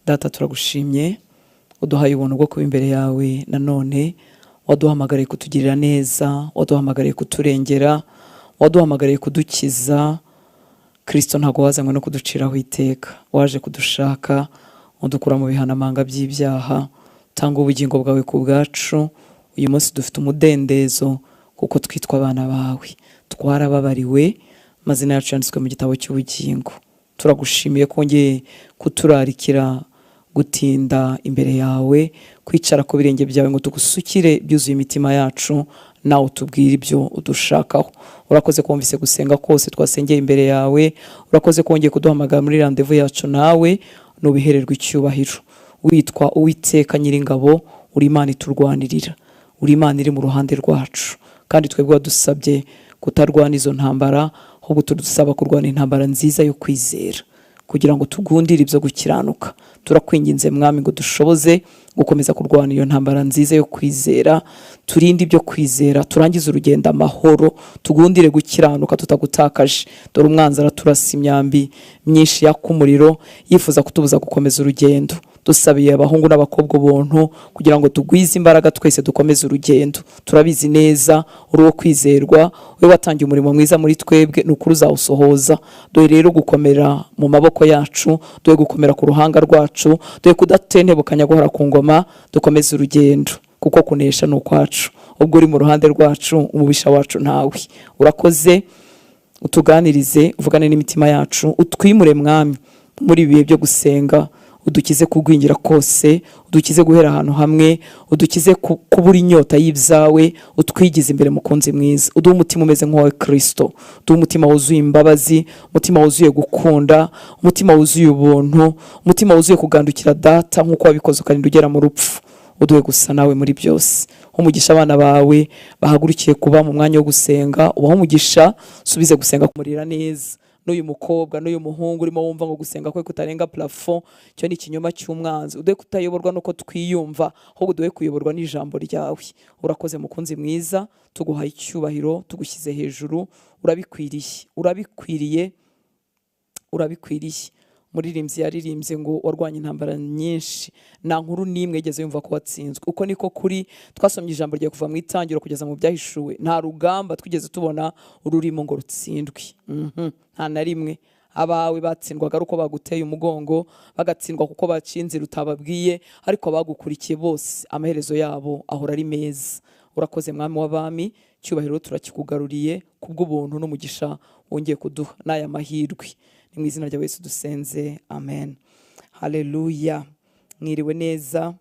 Data, turagushimye, uduhaye ubuntu bwo kuba imbere yawe nanone. Waduhamagariye kutugirira neza, waduhamagariye kuturengera, waduhamagariye kudukiza. Kirisito, ntabwo wazanywe no kuduciraho iteka, waje kudushaka, udukura mu bihanamanga by'ibyaha, utanga ubugingo bwawe ku bwacu. Uyu munsi dufite umudendezo kuko twitwa abana bawe, twarababariwe, amazina yacu yanditswe mu gitabo cy'ubugingo. Turagushimiye ko wongeye kuturarikira gutinda imbere yawe, kwicara ku birenge byawe ngo tugusukire byuzuye imitima yacu, nawe utubwire ibyo udushakaho. Urakoze ko wumvise gusenga kose twasengeye imbere yawe. Urakoze ko wongeye kuduhamagara muri rendez-vous yacu nawe, nubihererwa icyubahiro. Witwa Uwiteka Nyiringabo, uri Imana iturwanirira, uri Imana iri mu ruhande rwacu, kandi twebwe wadusabye kutarwana izo ntambara, ahubwo tudusaba kurwana intambara nziza yo kwizera kugira ngo tugundire ibyo gukiranuka. Turakwinginze, Mwami, ngo dushoboze gukomeza kurwana iyo ntambara nziza yo kwizera, turinde ibyo kwizera, turangize urugendo amahoro, tugundire gukiranuka tutagutakaje. Dore umwanzi araturasa imyambi myinshi yaka umuriro, yifuza kutubuza gukomeza urugendo. Dusabiye abahungu n'abakobwa ubuntu kugira ngo tugwize imbaraga twese, dukomeze urugendo. Turabizi neza uri uwo kwizerwa, wowe watangiye umurimo mwiza muri twebwe, ni ukuri uzawusohoza. Dore rero gukomera mu maboko yacu, dore gukomera ku ruhanga rwacu, dore kudatentebukanya guhora ku ngoma. Dukomeze urugendo kuko kunesha ni ukwacu. Ubwo uri mu ruhande rwacu, umubisha wacu ntawe. Urakoze, utuganirize, uvugane n'imitima yacu, utwimure, Mwami, muri ibi bihe byo gusenga, udukize kugwingira kose, udukize guhera ahantu hamwe, udukize kubura inyota y'ibyawe, utwigize imbere. Mukunzi mwiza, uduhe umutima umeze nk'uwawe Kirisito, uduhe umutima wuzuye imbabazi, umutima wuzuye gukunda, umutima wuzuye ubuntu, umutima wuzuye kugandukira Data nk'uko wabikoze ukarinda ugera mu rupfu. Uduhe gusa nawe muri byose. Umugisha abana bawe bahagurukiye kuba mu mwanya wo gusenga, ubahe umugisha, usubize gusenga kumurira neza. N'uyu mukobwa n'uyu muhungu urimo wumva ngo gusenga kwe kutarenga plafond, icyo ni ikinyoma cy'umwanzi. Uduhe kutayoborwa n'uko twiyumva, ahubwo uduhe kuyoborwa n'ijambo ryawe. Urakoze, mukunzi mwiza, tuguhaye icyubahiro, tugushyize hejuru. Urabikwiriye, urabikwiriye, urabikwiriye. Umuririmbyi yaririmbye ngo warwanya intambara nyinshi, nta nkuru n'imwe yigeze yumva ko watsinzwe. Uko niko kuri. Twasomye ijambo ryawe kuva mu Itangiro kugeza mu Byahishuwe, nta rugamba twigeze tubona ururimo ngo rutsindwe. Nta na rimwe. Abawe batsindwaga ari uko baguteye umugongo, bagatsindwa kuko baciye inzira utababwiye, ariko abagukurikiye bose amaherezo yabo ahora ari meza. Urakoze, Mwami w'abami, icyubahiro turakikugaruriye kubw'ubuntu n'umugisha wongeye kuduha n'aya mahirwe. Ni mu izina rya Yesu dusenze, amen. Haleluya. Mwiriwe neza,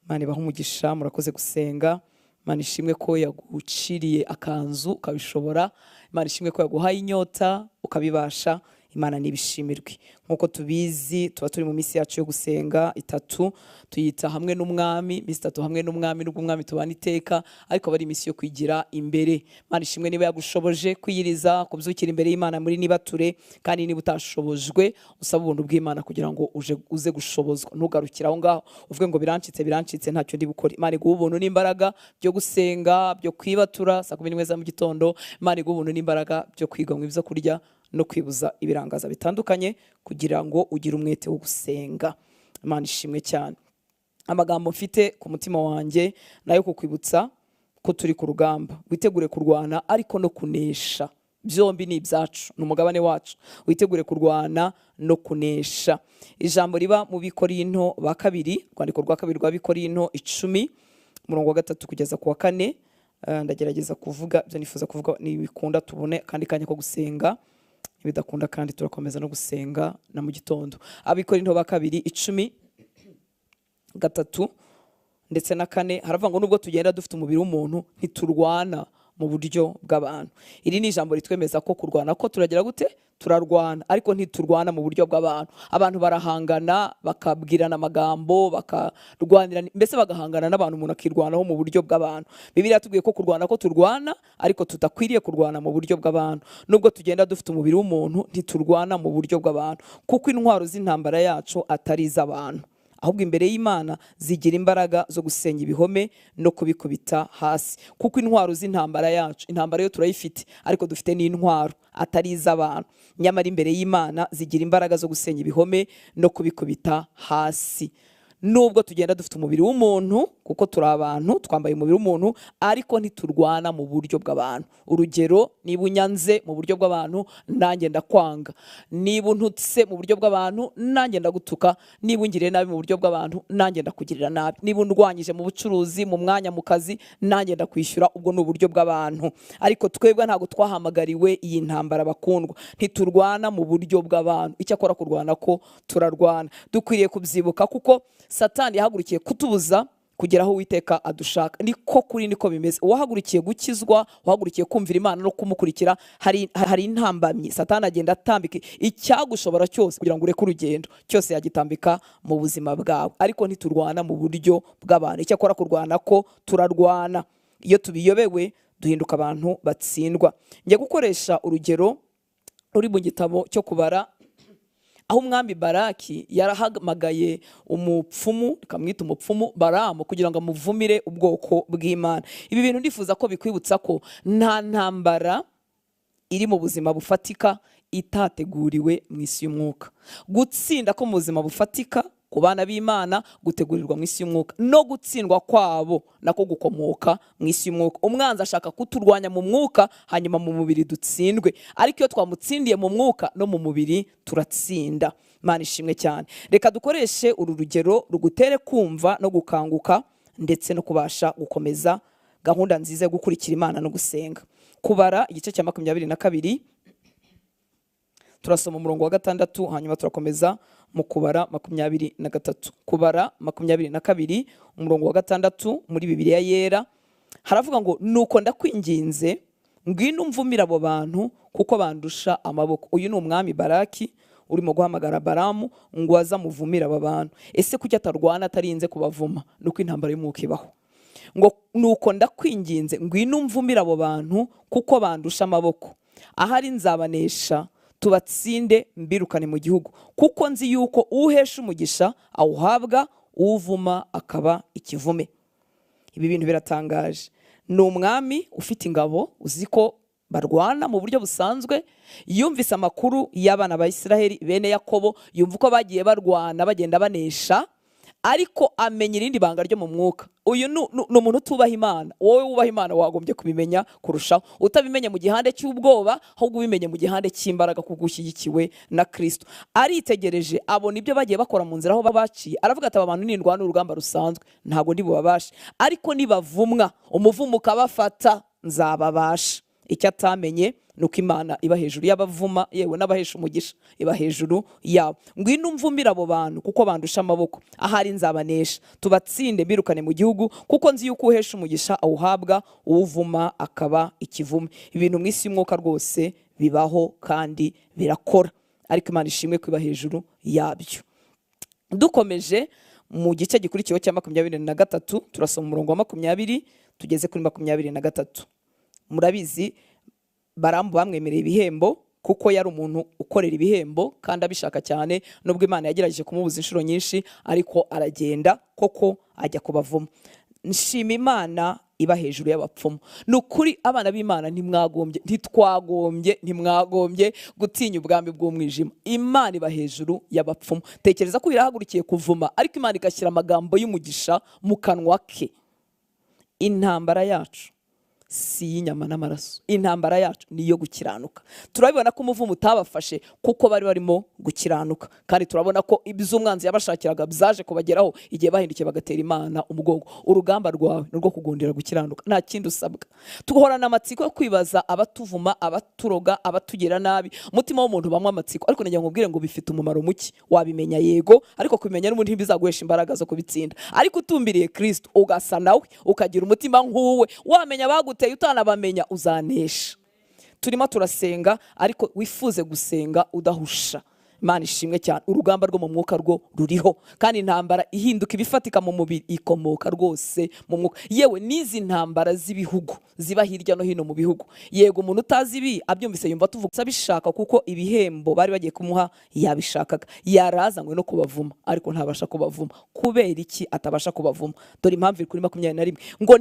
Imana ibahe umugisha, murakoze gusenga. Imana ishimwe ko yaguciriye akanzu ukabishobora, Imana ishimwe ko yaguhaye inyota ukabibasha. Imana nibishimirwe. Nk'uko tubizi, tuba turi mu minsi yacu yo gusenga itatu, tuyita hamwe n'Umwami, iminsi 3 hamwe n'Umwami. N'ubwo Umwami tubana iteka, ariko aba ari iminsi yo kwigira imbere. Imana ishimwe niba yagushoboje kwiyiriza, kubyukira imbere y'Imana muri nibature, kandi niba utashobojwe, usaba ubuntu bw'Imana kugira ngo uje uze gushobozwa. Ntugarukire aho ngaho uvuge ngo birancitse, birancitse, ntacyo ndi bukore. Imana iguha ubuntu n'imbaraga byo gusenga, byo kwibatura saa 11 za mu gitondo. Imana iguha ubuntu n'imbaraga byo kwigomwa ibyo kurya no kwibuza ibirangaza bitandukanye kugira ngo ugire umwete wo gusenga. Imana ishimwe cyane. Amagambo mfite ku mutima wanjye nayo kukwibutsa ko turi ku rugamba, witegure kurwana ariko no kunesha. Byombi ni ibyacu, ni umugabane wacu. Witegure kurwana no kunesha. Ijambo riba mu Bikorinto ba Kabiri, urwandiko rwa kabiri rwa Bikorinto 10, umurongo wa 3 kugeza ku wa 4. Ndagerageza kuvuga ibyo nifuza kuvuga, nibikunda tubone akandi kanya ko gusenga, nibidakunda kandi turakomeza no gusenga na mu gitondo. Abikorinto ba Kabiri 10, 3 ndetse na 4, haravuga ngo nubwo tugenda dufite umubiri w'umuntu, ntiturwana mu buryo bw'abantu. Iri ni ijambo ritwemeza ko kurwana ko turagira gute? Turarwana, ariko ntiturwana mu buryo bw'abantu. Abantu barahangana, bakabwirana amagambo, bakarwanira, mbese bagahangana n'abantu, umuntu akirwanaho mu buryo bw'abantu. Bibiliya yatubwiye ko kurwana ko turwana, ariko tudakwiriye kurwana mu buryo bw'abantu. Nubwo tugenda dufite umubiri w'umuntu, ntiturwana mu buryo bw'abantu, kuko intwaro z'intambara yacu atari iz'abantu, Ahubwo imbere y'Imana zigira imbaraga zo gusenya ibihome no kubikubita hasi. Kuko intwaro z'intambara yacu, intambara yo turayifite, ariko dufite n'intwaro atari iz'abantu, nyamara imbere y'Imana zigira imbaraga zo gusenya ibihome no kubikubita hasi. Nubwo tugenda dufite umubiri w'umuntu, kuko turi abantu twambaye umubiri w'umuntu, ariko ntiturwana mu buryo bw'abantu. Urugero, niba unyanze mu buryo bw'abantu, nanjye ndakwanga. Niba untutse mu buryo bw'abantu, nanjye ndagutuka. Niba ungiriye nabi mu buryo bw'abantu, nanjye ndakugirira nabi. Niba undwanyije mu bucuruzi, mu mwanya, mu kazi, nanjye ndakwishyura. Ubwo ni uburyo bw'abantu. Ariko twebwe ntabwo twahamagariwe iyi ntambara bakundwa. Ntiturwana mu buryo bw'abantu. Icyakora kurwana ko turarwana. Dukwiriye kubyibuka kuko Satani yahagurukiye kutubuza kugera aho Uwiteka adushaka. Niko kuri, niko bimeze. Uwahagurukiye gukizwa, uwahagurukiye kumvira Imana no kumukurikira, hari intambamyi Satani agenda atambika icyagushobora cyose kugira ngo ureke urugendo, cyose yagitambika mu buzima bwawe. Ariko ntiturwana mu buryo bw'abantu. Icyakora kurwana ko turarwana. Iyo tubiyobewe duhinduka abantu batsindwa. Njya gukoresha urugero ruri mu gitabo cyo Kubara, aho umwami Baraki yarahamagaye umupfumu, kamwita umupfumu Baramu, kugira ngo amuvumire ubwoko bw'Imana. Ibi bintu ndifuza ko bikwibutsa ko nta ntambara iri mu buzima bufatika itateguriwe mu isi y'umwuka. Gutsinda ko mu buzima bufatika ku bana b'Imana gutegurirwa mu isi y'umwuka, no gutsindwa kwabo nako gukomoka mu isi y'umwuka. Umwanzi ashaka kuturwanya mu mwuka, hanyuma mu mubiri dutsindwe. Ariko iyo twamutsindiye mu mwuka, no mu mubiri turatsinda. Imana ishimwe cyane. Reka dukoreshe uru rugero rugutere kumva no gukanguka, ndetse no kubasha gukomeza gahunda nziza yo gukurikira Imana no gusenga. Kubara igice cya 22, turasoma umurongo wa 6, hanyuma turakomeza mu Kubara 23. Kubara 22 umurongo wa 6 muri Bibiliya Yera haravuga ngo: nuko ndakwinginze ngwino umvumire abo bantu kuko bandusha amaboko. Uyu ni umwami Baraki urimo guhamagara Baramu ngo aza muvumire aba bantu. Ese kuki atarwana atarinze kubavuma? Nuko intambara y'umwuka ibaho. Ngo nuko ndakwinginze ngwino umvumire abo bantu kuko bandusha amaboko, ahari nzabanesha tubatsinde mbirukane mu gihugu, kuko nzi yuko uhesha umugisha awuhabwa, uvuma akaba ikivume. Ibi bintu biratangaje. Ni umwami ufite ingabo, uzi ko barwana mu buryo busanzwe. Yumvise amakuru y'abana ba Isiraheli bene Yakobo, yumva uko bagiye barwana bagenda banesha, ariko amenya irindi banga ryo mu mwuka. Uyu ni umuntu utubaha Imana. Wowe wubaha Imana wagombye kubimenya kurushaho. Utabimenye mu gihande cy'ubwoba, ahubwo ubimenye mu gihande cy'imbaraga kuko ushyigikiwe na Kristo. Aritegereje abona ibyo bagiye bakora mu nzira aho babaciye, aravuga ati aba bantu nindwana urugamba rusanzwe ntabwo ndi bubabashe, ariko nibavumwa umuvumo ukabafata nzababasha. Icyo atamenye nuko Imana iba hejuru y'abavuma, yewe n'abahesha umugisha iba hejuru yabo. Ngwino umvumire abo bantu kuko bandusha amaboko, ahari nzabanesha tubatsinde mbirukane mu gihugu, kuko nzi yuko uhesha umugisha awuhabwa, uvuma akaba ikivume. Ibintu mu isi y'umwuka rwose bibaho kandi birakora, ariko Imana ishimwe ko iba hejuru yabyo. Dukomeje mu gice gikurikiyeho cya 23, turasoma umurongo wa 20 tugeze kuri 23. Murabizi Baramu bamwemereye ibihembo kuko yari umuntu ukorera ibihembo kandi abishaka cyane, nubwo Imana yagerageje kumubuza inshuro nyinshi, ariko aragenda koko ajya kubavuma. Nshima Imana iba hejuru y'abapfumu. Nukuri abana b'Imana ntimwagombye, ntitwagombye, ntimwagombye gutinya ubwami bw'umwijima. Imana iba hejuru y'abapfumu. Tekereza ko irahagurukiye kuvuma, ariko Imana igashyira amagambo y'umugisha mu kanwa ke. Intambara yacu si y'inyama n'amaraso, intambara yacu ni iyo gukiranuka. Turabibona ko umuvumo utabafashe kuko bari barimo gukiranuka, kandi turabona ko iby'umwanzi yabashakiraga byaje kubageraho igihe bahindukiye bagatera Imana umugongo. Urugamba rwawe ni urwo kugundira gukiranuka, nta kindi usabwa. Tuhorana amatsiko yo kwibaza abatuvuma, abaturoga, abatugira nabi. Umutima w'umuntu bamwe amatsiko, ariko nagira ngo ubwire ngo bifite umumaro muki. Wabimenya yego, ariko kubimenya n'ubundi ntibizaguhesha imbaraga zo kubitsinda. Ariko utumbiriye Kristo ugasa nawe, ukagira umutima nk'uwe, wamenya baguteye utanabamenya, uzanesha. Turimo turasenga, ariko wifuze gusenga udahusha. Imana ishimwe cyane. Urugamba rwo mu mwuka rwo ruriho, kandi intambara ihinduka ibifatika mu mubiri ikomoka rwose mu mwuka. Yewe n'izi ntambara z'ibihugu ziba hirya no hino mu bihugu, yego umuntu utazi ibi abyumvise yumva tuvuga abishaka, kuko ibihembo bari bagiye kumuha yabishakaga, yarazanywe no kubavuma, ariko ntabasha kubavuma. Kubera iki atabasha kubavuma? Dore impamvu iri kuri 21 ngo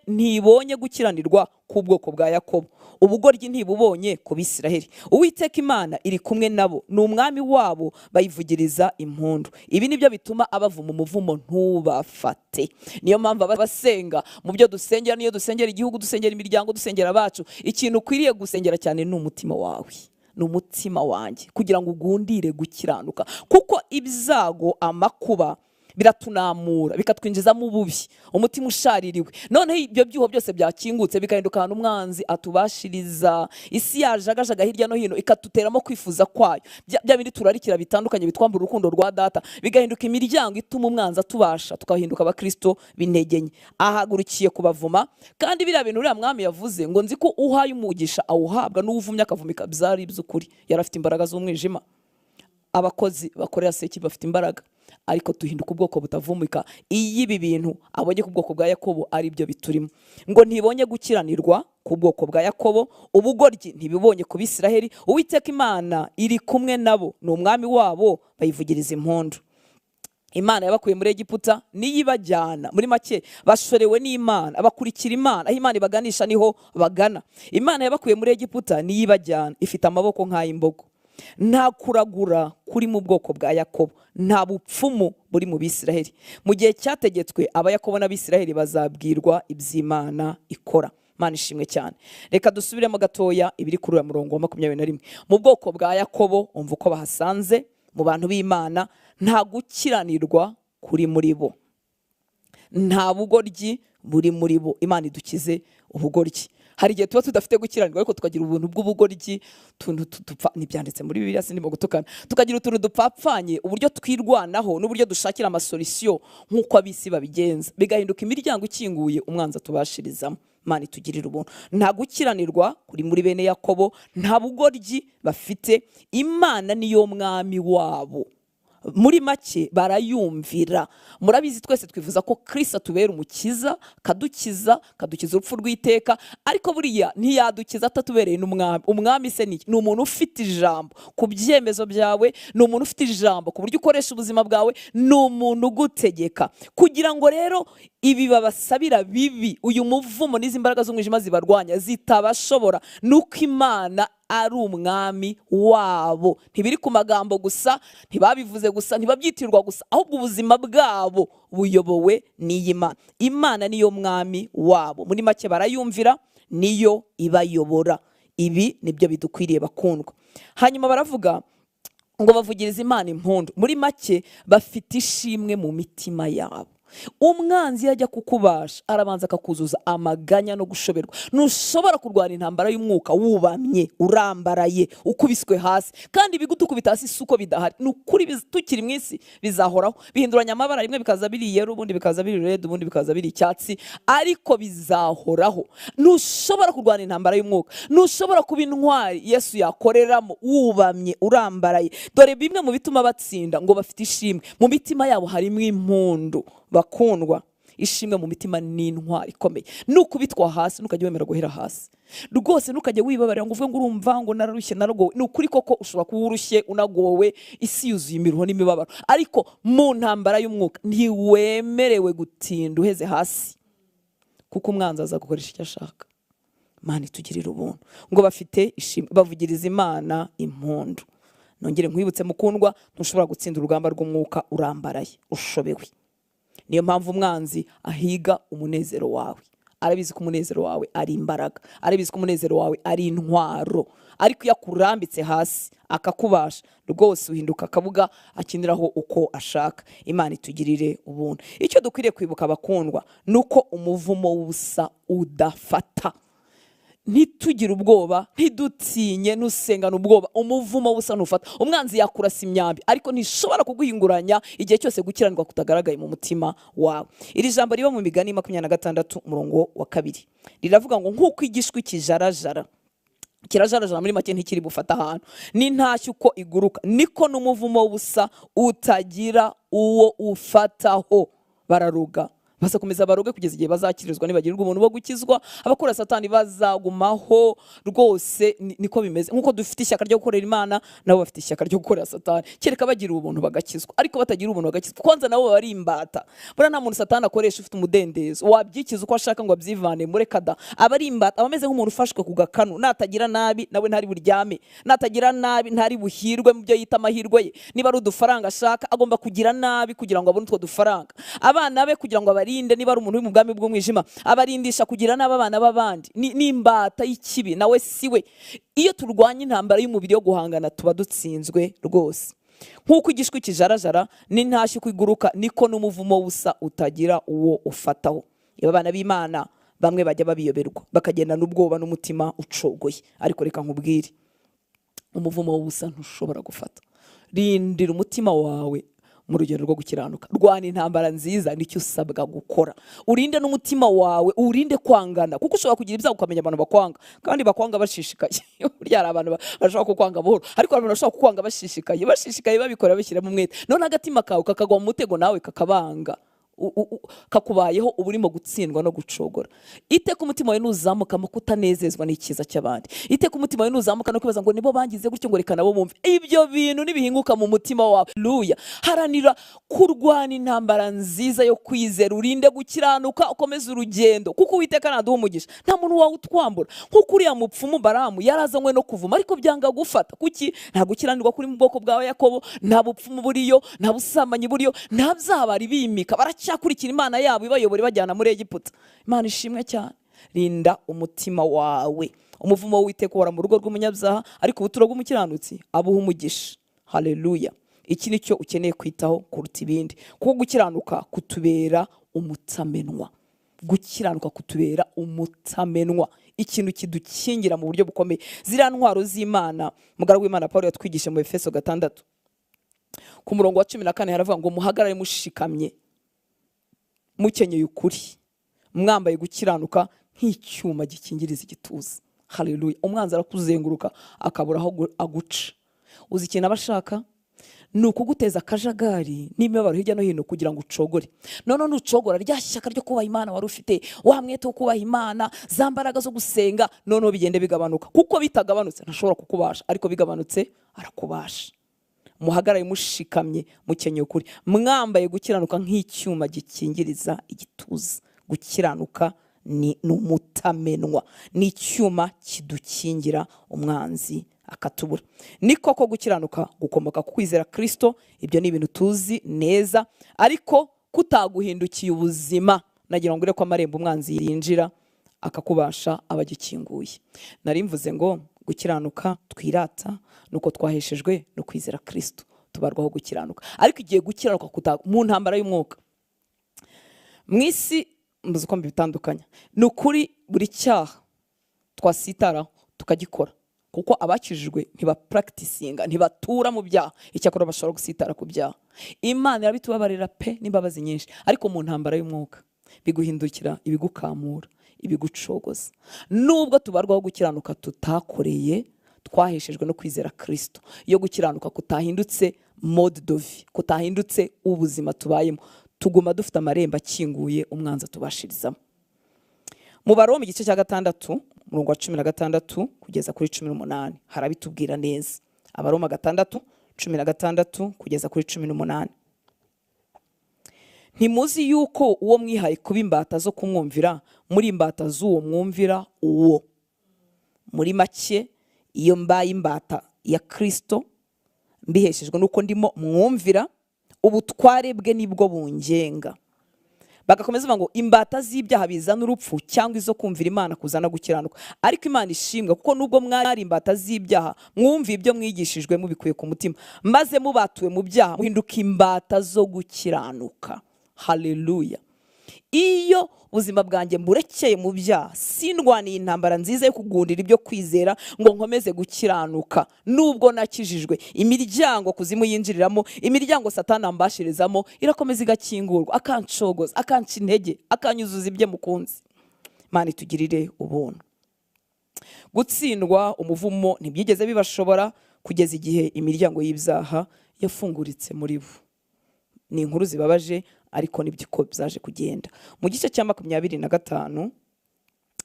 ntibonye gukiranirwa k'ubwoko bwa Yakobo, ubugoryi ntibubonye ku Bisiraheli. Uwiteka Imana iri kumwe nabo, ni umwami wabo, bayivugiriza impundu. Ibi nibyo bituma abavuma umuvumo ntubafate. Niyo mpamvu abasenga mu byo dusengera, niyo dusengera igihugu, dusengera imiryango, dusengera abacu, ikintu ukwiriye gusengera cyane ni umutima wawe, ni umutima wanjye, kugira ngo ugundire gukiranuka. Kuko ibyago, amakuba biratunamura, bikatwinjizamo ububi, umutima ushaririwe. Noneho ibyo byuho byose byakingutse bikahinduka ahantu umwanzi atubashiriza. Isi yajagajaga hirya no hino ikatuteramo kwifuza kwayo, bya bindi turarikira bitandukanye bitwambura urukundo rwa data, bigahinduka imiryango ituma umwanzi atubasha, tukahinduka abakristo b'intege nke. Ahagurukiye kubavuma. Kandi biriya bintu uriya mwami yavuze ngo nzi ko uhaye umugisha awuhabwa, n'uwuvumye akavumika, byari iby'ukuri. Yari afite imbaraga z'umwijima. Abakozi bakorera seki bafite imbaraga, ariko tuhinduka ubwoko butavumika iyo ibi bintu abonye ku bwoko bwa Yakobo ari byo biturimo. Ngo ntibonye gukiranirwa ku bwoko bwa Yakobo, ubugoryi ntibibonye ku Bisiraheli. Uwiteka Imana iri kumwe nabo, ni umwami wabo, bayivugiriza impundu. Imana yabakuye muri Egiputa niyibajyana. Muri make bashorewe n'Imana, abakurikira Imana, aho Imana ibaganisha niho bagana. Imana yabakuye muri Egiputa niyibajyana, ifite amaboko nk'ay'imbogo. Nta kuragura kuri mu bwoko bwa Yakobo, nta bupfumu buri mu Bisiraheli. Mu gihe cyategetswe abayakobo n'Abisiraheli bazabwirwa iby'Imana ikora. Imana ishimwe cyane. Reka dusubiremo gatoya ibiri kuri uyu murongo wa 21. Mu bwoko bwa Yakobo umva uko bahasanze, mu bantu b'Imana nta gukiranirwa kuri muri bo, nta bugoryi buri muri bo. Imana idukize ubugoryi. Hari igihe tuba tudafite gukiranirwa ariko tukagira ubuntu bw'ubugoryi, tuntu dupfa, nibyanditse muri Bibiliya sindimo gutukana, tukagira utuntu dupfapfanye uburyo twirwanaho n'uburyo dushakira amasolisiyo nk'uko abisi babigenza, bigahinduka imiryango ikinguye umwanzi atubashirizamo. Imana itugirire ubuntu. Nta gukiranirwa kuri muri bene Yakobo, nta bugoryi bafite. Imana niyo mwami wabo. Muri make barayumvira. Murabizi twese twifuza ko Kristo atubera umukiza, kadukiza, kadukiza urupfu rw'iteka, ariko buriya ntiyadukiza atatubereye n'umwami. Umwami se ni umuntu ufite ijambo ku byemezo byawe, ni umuntu ufite ijambo ku buryo ukoresha ubuzima bwawe, ni umuntu ugutegeka. Kugira ngo rero ibi babasabira bibi, uyu muvumo n'izi mbaraga z'umwijima zibarwanya zitabashobora, nuko Imana ari umwami wabo. Ntibiri ku magambo gusa, ntibabivuze gusa, ntibabyitirwa gusa, ahubwo ubuzima bwabo buyobowe n'iyi Mana. Imana niyo mwami wabo. Muri make barayumvira, niyo ibayobora. Ibi nibyo bidukwiriye bakundwa. Hanyuma baravuga ngo bavugiriza Imana impundu. Muri make bafite ishimwe mu mitima yabo. Umwanzi yajya kukubasha arabanza akakuzuza amaganya no gushoberwa. Ntushobora kurwana intambara y'umwuka wubamye, urambaraye, ukubiswe hasi. Kandi ibigutukubita hasi si uko bidahari, ni ukuri tukiri mu isi bizahoraho. Bihinduranya amabara, rimwe bikaza biri yellow, ubundi bikaza biri red, ubundi bikaza biri icyatsi, ariko bizahoraho. Ntushobora kurwana intambara y'umwuka, ntushobora kuba intwari Yesu yakoreramo wubamye, urambaraye. Dore bimwe mu bituma batsinda, ngo bafite ishimwe mu mitima yabo, harimo impundu. Bakundwa, ishimwe mu mitima ni intwari ikomeye. Nukubitwa hasi ntukajye wemera guhera hasi rwose, ntukajye wibabarira ngo uvuge ngo urumva ngo nararushye naragowe. Ni ukuri koko ushobora kuba urushye unagowe, isi yuzuye imiruho n'imibabaro, ariko mu ntambara y'umwuka ntiwemerewe gutinda uheze hasi, kuko umwanzi aza gukoresha icyo ashaka. Imana itugirire ubuntu. Ngo bafite ishimwe, bavugiriza Imana impundu. Nongere nkwibutse mukundwa, ntushobora gutsinda urugamba rw'umwuka urambaraye, ushobewe. Niyo mpamvu umwanzi ahiga umunezero wawe. Arabizi ko umunezero wawe ari imbaraga, arabizi ko umunezero wawe ari intwaro, ariko iyo akurambitse hasi akakubasha rwose uhinduka akabuga akiniraho uko ashaka. Imana itugirire ubuntu. Icyo dukwiriye kwibuka bakundwa, nuko umuvumo w'ubusa udafata. Ntitugire ubwoba, ntidutinye, ntusengane ubwoba. Umuvumo w'ubusa ntufata. Umwanzi yakurasa imyambi, ariko ntishobora kuguhinguranya igihe cyose gukiranirwa kutagaragaye mu mutima wawe. Iri jambo riba mu Migani 26 umurongo wa 2 riravuga ngo nk'uko igishwi kijarajara Kirajarajara muri make, ntikiri bufata ahantu. N'intashyo uko iguruka, niko n'umuvumo w'ubusa utagira uwo ufataho. Bararuga, bazakomeza baruge kugeza igihe bazakirizwa, nibagirirwa umuntu wo gukizwa. Abakora Satani bazagumaho rwose, niko bimeze. Nkuko dufite ishyaka ryo gukorera Imana, nabo bafite ishyaka ryo gukorera Satani, kereka bagira ubuntu bagakizwa. Ariko batagira ubuntu bagakizwa, kwanza nabo baba ari imbata. Buriya nta muntu Satani akoresha ufite umudendezo wabyikiza uko ashaka ngo abyivane muri kada. Aba ari imbata, aba ameze nk'umuntu ufashwe ku gakanu. Natagira nabi nawe ntari buryame, natagira nabi ntari buhirwe mu byo yita amahirwe ye. Niba ari udufaranga ashaka, agomba kugira nabi kugira ngo abone utwo dufaranga. Abana be kugira ngo abarinde, niba ari umuntu uri mu bwami bw'umwijima, abarindisha kugira nabi abana b'abandi. Ni imbata y'ikibi, nawe siwe. Iyo turwanya intambara y'umubiri yo guhangana, tuba dutsinzwe rwose. Nk'uko igishwi kijarajara n'intashyo uko iguruka, niko n'umuvumo w'ubusa utagira uwo ufataho. Iyo abana b'Imana bamwe bajya babiyoberwa, bakagendana ubwoba n'umutima ucogoye. Ariko reka nkubwire, umuvumo w'ubusa ntushobora gufata. Rindira umutima wawe mu rugendo rwo gukiranuka, rwana intambara nziza, nicyo usabwa gukora. Urinde n'umutima wawe, urinde kwangana, kuko ushobora kugira ibyago ukamenya abantu bakwanga, kandi bakwanga bashishikaye. Burya hari abantu bashobora kukwanga buhoro, ariko hari abantu bashobora kukwanga bashishikaye, bashishikaye babikora bashyiramo umwete. None agatima kawe kakagwa mu mutego, nawe kakabanga, kakubayeho, uba urimo gutsindwa no gucogora. Iteka umutima wawe nuzamukamo kutanezezwa n'icyiza cy'abandi, iteka umutima wawe nuzamuka no kwibaza ngo nibo bangize gutyo, ngo reka nabo bumve, ibyo bintu nibihinguka mu mutima wawe. Haleluya. Haranira kurwana intambara nziza yo kwizera, urinde gukiranuka, ukomeze urugendo, kuko Uwiteka naduha umugisha nta muntu wawe utwambura. Nkuko uriya mupfumu Baramu yarazanywe no kuvuma, ariko byanga gufata. Kuki? Nta gukiranirwa kuri mu bwoko bwa Yakobo, nta bupfumu buriyo, nta busambanyi buriyo, nta byaha bari bimika, baracyakurikira Imana yabo ibayobora ibajyana muri Egiputa. Imana ishimwe cyane. Rinda umutima wawe. Umuvumo w'Uwiteka uhora mu rugo rw'umunyabyaha, ariko ubuturo bw'umukiranutsi abuha umugisha. Haleluya. Iki nicyo ukeneye kwitaho kuruta ibindi, kuko gukiranuka kutubera umutamenwa. Gukiranuka kutubera umutamenwa, ikintu kidukingira mu buryo bukomeye. Ziriya ntwaro z'Imana, mugaragu w'Imana Paul yatwigisha mu Efeso 6 ku murongo wa 14, haravuga ngo muhagarare mushikamye, mukenyeye ukuri, mwambaye gukiranuka nk'icyuma gikingiriza igituza. Haleluya. Umwanzi arakuzenguruka akabura aho aguca. Uzi ikintu aba ashaka? Ni ukuguteza akajagari n'imibabaro hirya no hino kugira ngo ucogore. None nucogora, rya shyaka ryo kubaha Imana wari ufite, wa mwete wo kubaha Imana, za mbaraga zo gusenga, noneho bigende bigabanuka. Kuko bitagabanutse ntashobora kukubasha, ariko bigabanutse arakubasha. Muhagarare mushikamye, mukenyeye ukuri, mwambaye gukiranuka nk'icyuma gikingiriza igituza. Gukiranuka ni umutamenwa, ni icyuma kidukingira umwanzi akatubura. Ni koko gukiranuka gukomoka ku kwizera Kristo, ibyo ni ibintu tuzi neza, ariko kutaguhindukiye ubuzima, nagira ngo ko amarembo umwanzi yinjira akakubasha abagikinguye. Nari mvuze ngo gukiranuka twirata nuko twaheshejwe no kwizera Kristo, tubarwaho gukiranuka. Ariko igihe gukiranuka mu ntambara y'umwuka mu isi, mbuze uko mbitandukanya, ni ukuri buri cyaha twasitaraho tukagikora, kuko abakijijwe ntibapracticinga, ntibatura mu byaha, icyakora bashobora gusitara ku byaha. Imana irabitubabarira pe n'imbabazi nyinshi, ariko mu ntambara y'umwuka biguhindukira ibigukamura, ibigucogoza. Nubwo tubarwaho gukiranuka tutakoreye, twaheshejwe no kwizera Kristo. Iyo gukiranuka kutahindutse mode de vie, kutahindutse ubuzima tubayemo, tuguma dufite amarembo akinguye umwanzi atubashirizamo. Mu Baroma igice cya 6 umurongo wa 16 kugeza kuri 18 harabitubwira neza. Abaroma 6 16 kugeza kuri 18. Ntimuzi yuko uwo mwihaye kuba imbata zo kumwumvira, muri imbata z'uwo mwumvira uwo. Muri make, iyo mbaye imbata ya Kristo mbiheshejwe nuko ndimo mwumvira, ubutware bwe nibwo bungenga. Bagakomeza bavuga ngo imbata z'ibyaha bizana urupfu, cyangwa izo kumvira Imana kuzana gukiranuka. Ariko Imana ishimwe, kuko nubwo mwari imbata z'ibyaha, mwumva ibyo mwigishijwe mubikuye ku mutima, maze mubatuwe mu byaha, muhinduka imbata zo gukiranuka. Haleluya. Iyo ubuzima bwanjye mburekeye mu byaha, sindwaniye intambara nziza yo kugundira ibyo kwizera ngo nkomeze gukiranuka, nubwo nakijijwe, imiryango kuzimu yinjiriramo, imiryango Satani ambashirizamo irakomeza igakingurwa, akancogoza, akanca intege, akanyuzuza ibye mukunzi. Imana itugirire ubuntu. Gutsindwa, umuvumo ntibyigeze bibashobora kugeza igihe imiryango y'ibyaha yafunguritse muri bo. Ni inkuru zibabaje, ariko nibyo byaje kugenda. Mu gice cya 25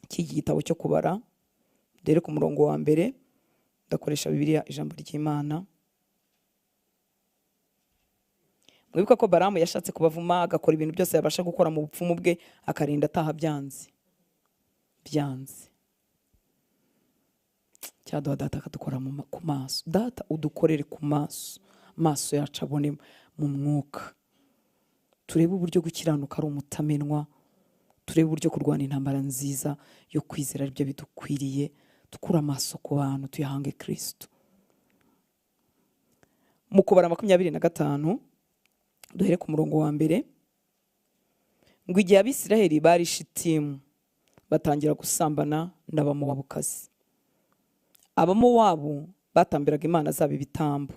cy'iki gitabo cyo Kubara, dore ku murongo wa 1, ndakoresha Bibiliya ijambo ry'Imana. Mwibuka ko Balamu yashatse kubavuma, agakora ibintu byose yabasha gukora mu bupfumu bwe, akarinda ataha byanze. Byanze. Cyaduha data akadukora ku maso. Data udukorere ku maso. Maso yacu abone mu mwuka. Turebe uburyo gukiranuka ari umutamenwa, turebe uburyo kurwana intambara nziza yo kwizera aribyo bidukwiriye, dukura amaso ku bantu tuyahange Kristo. Mu Kubara 25 duhere ku murongo wa 1, ngo igihe Abisiraheli bari Shitimu batangira gusambana n'Abamowabukazi. Abamowabu batambiraga imana zabo ibitambo,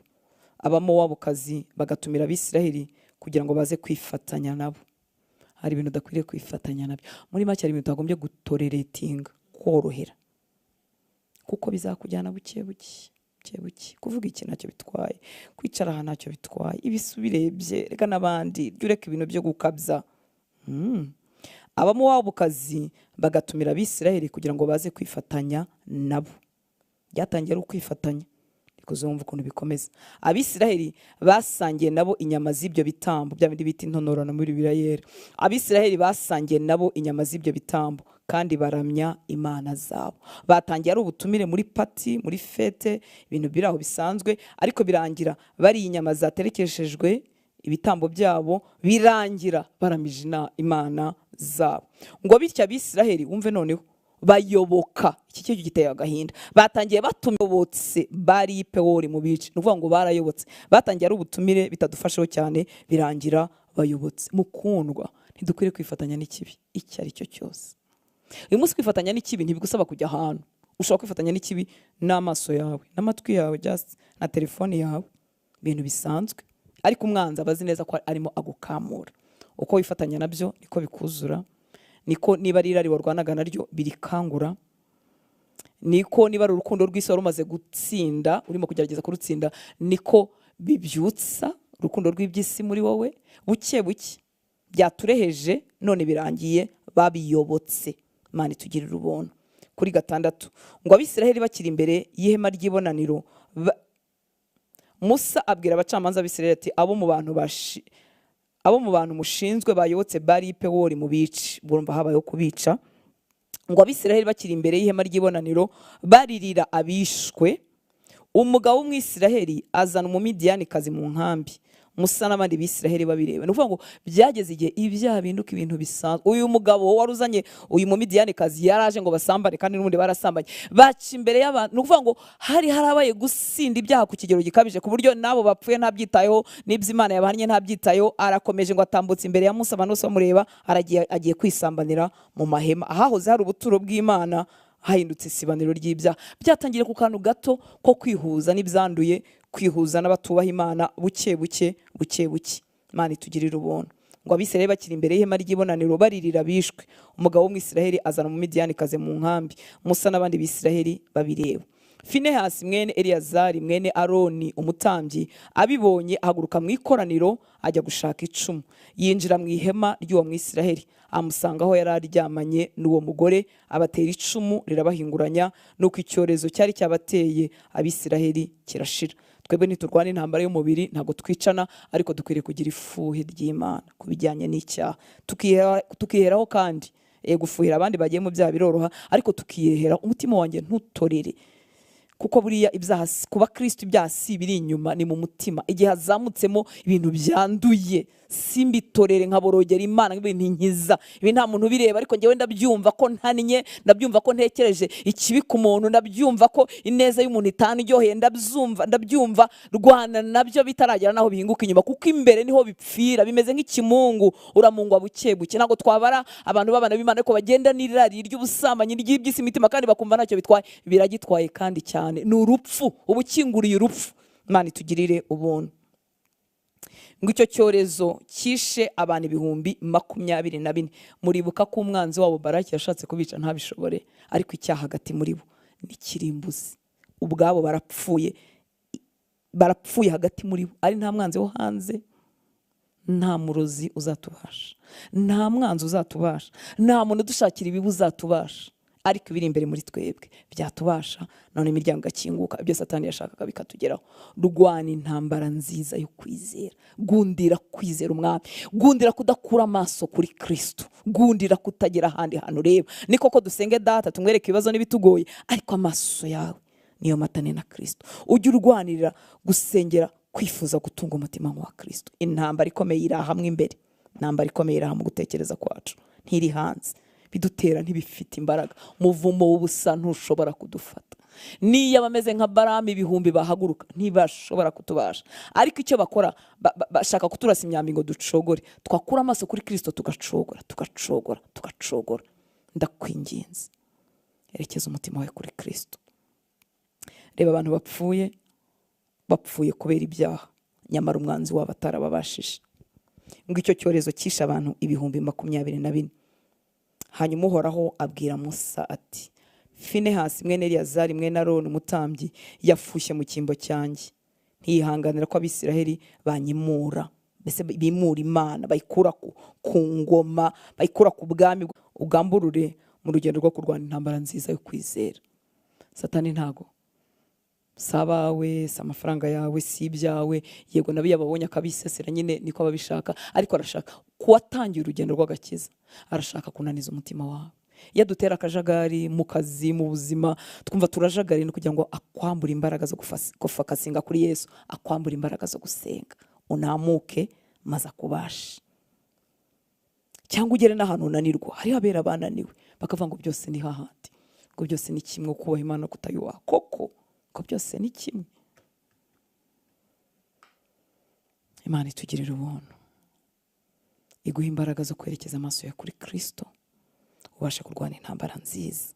Abamowabukazi bagatumira Abisiraheli kugira ngo baze kwifatanya nabo. Hari ibintu udakwiriye kwifatanya nabyo. Muri make hari ibintu utagombye gutoleretinga, korohera, kuko bizakujyana buke buke buke buke. Kuvuga iki ntacyo bitwaye, kwicara aha ntacyo bitwaye, ibisubirebye reka n'abandi, jya ureka ibintu byo gukabya. Abamowabukazi bagatumira Abisiraheli kugira ngo baze kwifatanya nabo. Byatangiye ari ukwifatanya, kuzumva ukuntu bikomeza. Abisiraheli basangiye nabo inyama z'ibyo bitambo, bya bindi bita intonorano muri Bibiliya yera. Abisiraheli basangiye nabo inyama z'ibyo bitambo kandi baramya imana zabo. Batangiye ari ubutumire muri party, muri fete, ibintu biri aho bisanzwe, ariko birangira bari inyama zaterekeshejwe ibitambo byabo, birangira baramije imana zabo. Ngo bityo Abisiraheli, wumve noneho, bayoboka iki cyo giteye agahinda. Batangiye batumobotse bari Pewori mu bice, nuvuga ngo barayobotse. Batangiye ari ubutumire bitadufasheho cyane, birangira bayobotse. Mukundwa, ntidukwiriye kwifatanya n'ikibi icyo ari cyo cyose. Uyu munsi kwifatanya n'ikibi ntibigusaba kujya ahantu. Ushobora kwifatanya n'ikibi n'amaso yawe, n'amatwi yawe, just na telefone yawe, ibintu bisanzwe. Ariko umwanzi abazi neza ko arimo agukamura. Uko wifatanya nabyo niko bikuzura, niko niba ari irari warwanaga naryo birikangura, niko niba ari urukundo rw'isi wari umaze gutsinda urimo kugerageza kurutsinda, niko bibyutsa urukundo rw'iby'isi muri wowe. Buke buke byatureheje none birangiye babiyobotse. Imana itugirire ubuntu. Kuri 6, ngo Abisiraheli bakiri imbere y'ihema ry'ibonaniro, Musa abwira abacamanza b'Abisiraheli ati abo mu bantu mushinzwe bayobotse bari Pewori mu bice. Urumva habayeho kubica. Ngo Abisiraheli bakiri imbere y'ihema ry'ibonaniro baririra abishwe, umugabo w'Umwisiraheli azana Umumidiyanikazi mu nkambi. Musa n'abandi Bisiraheli babireba. Ni ukuvuga ngo byageze igihe ibyaha binduka ibintu bisanzwe. Uyu mugabo wari uzanye uyu Mumidiyanikazi yaraje ngo basambane, kandi n'ubundi barasambanye, baca imbere y'abantu. Ni ukuvuga ngo hari harabaye gusinda ibyaha ku kigero gikabije, ku buryo nabo bapfuye ntabyitayeho, n'ibyo Imana yabahannye ntabyitayeho. Arakomeje ngo atambutse imbere ya Musa, abantu bose bamureba, aragiye agiye kwisambanira mu mahema. Ahahoze hari ubuturo bw'Imana hahindutse isibaniro ry'ibyaha. Byatangiriye ku kantu gato ko kwihuza n'ibyanduye, kwihuza n'abatubaha Imana, buke buke buke buke. Imana itugirire ubuntu. Ngo Abisiraheli bakiri imbere y'ihema ry'ibonaniro baririra bishwe, umugabo w'Umwisiraheli azana Umumidiyanikazi mu nkambi. Musa n'abandi Bisiraheli babireba. Finehasi mwene Eliyazari mwene Aroni umutambyi abibonye ahaguruka mu ikoraniro ajya gushaka icumu. Yinjira mu ihema ry'uwo Mwisiraheli, amusanga aho yari aryamanye n'uwo mugore, abatera icumu rirabahinguranya, nuko icyorezo cyari cyabateye Abisiraheli kirashira. Twebwe ntiturwana intambara y'umubiri, ntabwo twicana, ariko dukwiriye kugira ifuhe ry'Imana ku bijyanye n'icyaha. Tukiheraho kandi gufuhira abandi bagiye mu byaha biroroha, ariko tukihera umutima wanjye ntutorere. Kuko buriya ibyaha kuba Kristo ibyaha si biri inyuma, ni mu mutima. Igihe hazamutsemo ibintu byanduye, simbitorere nkaborogera Imana ibintu nkiza. Ibi nta muntu ubireba, ariko njyewe ndabyumva ko ntannye, ndabyumva ko ntekereje ikibi ku muntu, ndabyumva ko ineza y'umuntu itanryoheye, ndabyumva rwana nabyo bitaragera naho bihinguka inyuma, kuko imbere niho bipfira. Bimeze nk'ikimungu, uramungwa buke buke. Ntabwo twabara abantu b'abana b'Imana ariko bagenda n'irari ry'ubusambanyi ry'iby'isi imitima, kandi bakumva ntacyo bitwaye. Biragitwaye kandi cyane, ni urupfu, ubukinguriye urupfu. Imana itugirire ubuntu. Ngo icyo cyorezo cyishe abantu 24,000. Muribuka ko umwanzi wabo Baraki yashatse kubica ntabishobore, ariko icyaha hagati muri bo Ni kirimbuzi. Ubwabo barapfuye, barapfuye hagati muri bo, ari nta mwanzi wo hanze, nta murozi uzatubasha, nta mwanzi uzatubasha, nta muntu udushakira ibibi uzatubasha, ariko ibiri imbere muri twebwe byatubasha. None imiryango igakinguka, ibyo Satani yashakaga bikatugeraho. Rwana intambara nziza yo kwizera, gundira kwizera Umwami, gundira kudakura amaso kuri Kristo, gundira kutagera ahandi hantu ureba. Ni koko dusenge Data tumwereke ibibazo n'ibitugoye, ariko amaso yawe niyo matane na Kristo. Ujye urwanirira gusengera kwifuza gutunga umutima nk'uwa Kristo. Intambara ikomeye iri hamwe imbere, intambara ikomeye iri mu gutekereza kwacu, ntiri hanze. Bidutera ntibifite imbaraga. Umuvumo w'ubusa ntushobora kudufata. Niyo abameze nka Balamu ibihumbi bahaguruka ntibashobora kutubasha, ariko icyo bakora bashaka kuturasa imyambi ngo ducogore. Twakura amaso kuri Kristo tugacogora, tugacogora, tugacogora. Ndakwinginze, erekeza umutima wawe kuri Kristo. Reba abantu bapfuye, bapfuye kubera ibyaha, nyamara umwanzi wabo atarababashije. Ngo icyo cyorezo cyishe abantu 24,000. Hanyuma Uhoraho abwira Musa ati, Finehasi mwene Eleyazari mwene Aroni umutambyi yafushye mu cyimbo cyanjye, ntiyihanganira ko Abisiraheli banyimura, mbese bimura Imana, bayikura ku ngoma, bayikura ku bwami. Ugamburure mu rugendo rwo kurwana intambara nziza yo kwizera. Satani ntago sabawe, si amafaranga yawe, si ibyawe, yego nabi yababonye akabisesera nyine niko ababishaka, ariko arashaka kuwatangira urugendo rw'agakiza, arashaka kunaniza umutima wawe. Iyo adutera akajagari mu kazi, mu buzima, twumva turajagari no kugira ngo akwambure imbaraga zo gufakasinga kuri Yesu, akwambure imbaraga zo gusenga, unamuke maze akubashe. Cyangwa ugere n'ahantu unanirwa. Hariho abera bananiwe bakavuga ngo byose ni hahandi, ngo byose ni kimwe, kubaha Imana kutayubaha, koko ko byose ni kimwe. Imana itugirira ubuntu, iguha imbaraga zo kwerekeza amaso yawe kuri Kristo, ubashe kurwana intambara nziza.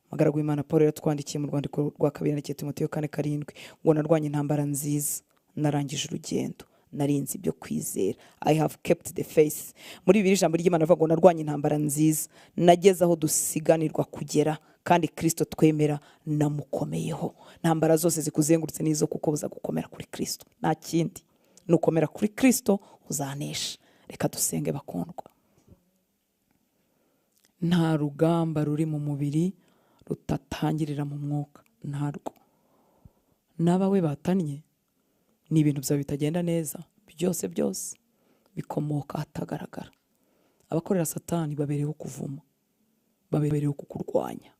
Umugaragu w'Imana Paul yatwandikiye mu rwandiko rwa kabiri yandikiye Timoteyo 4:7 ngo narwanye intambara nziza, narangije urugendo, narinze ibyo kwizera. I have kept the faith. Muri Bibiliya ijambo ry'Imana rivuga ngo narwanye intambara nziza, nageze aho dusiganirwa kugera, kandi Kristo twemera namukomeyeho. Intambara zose zikuzengurutse nizo kuko uza gukomera kuri Kristo, nta kindi. Nukomera kuri Kristo uzanesha. Reka dusenge bakundwa. Nta rugamba ruri mu mubiri rutatangirira mu mwuka, ntarwo. N'abawe batannye ni ibintu byawe bitagenda neza, byose byose bikomoka ahatagaragara. Abakorera Satani babereyeho kuvuma, babereyeho kukurwanya.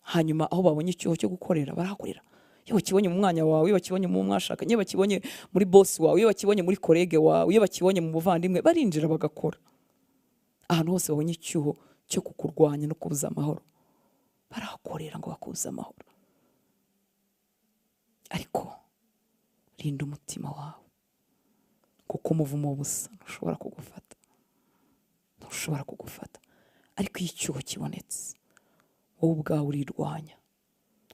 Hanyuma aho babonye icyuho cyo gukorera barahakorera. Iyo bakibonye mu mwanya wawe, iyo bakibonye mu mwashakanye, iyo bakibonye muri boss wawe, iyo bakibonye muri kolege wawe, iyo bakibonye mu muvandimwe, barinjira bagakora. Ahantu hose babonye icyuho cyo kukurwanya no kubuza amahoro, barahakorera ngo bakubuze amahoro. Ariko rinda umutima wawe, kuko umuvumo w'ubusa ntushobora kugufata, ntushobora kugufata. Ariko iyo icyuho kibonetse, wowe ubwawe urirwanya,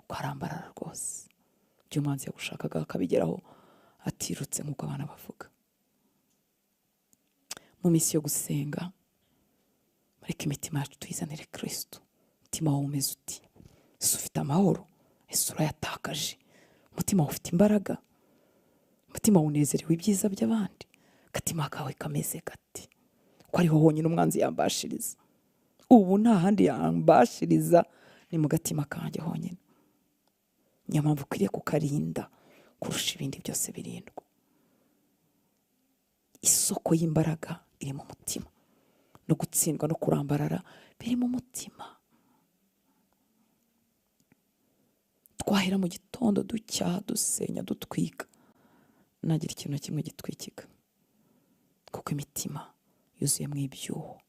ukarambarara rwose. Ibyo umwanzi yagushakaga akabigeraho atirutse, nk'uko abana bavuga. Mu minsi yo gusenga, mureke imitima yacu tuyizanire Kristo. Umutima wawe umeze uti? Ese ufite amahoro? Ese urayatakaje? Umutima wawe ufite imbaraga? Umutima wawe unezerewe ibyiza by'abandi? Agatima kawe kameze gati? Ko ariho honyine umwanzi yambashiriza. Ubu nta handi yambashiriza, ni mu gatima kanjye honyine. Niyo mpamvu ukwiriye kukarinda kurusha ibindi byose birindwa. Isoko y'imbaraga iri mu mutima, no gutsindwa no kurambarara biri mu mutima. Twahera mu gitondo ducyaha, dusenya, dutwika, nagira ikintu na kimwe gitwikika, kuko imitima yuzuyemo ibyuho.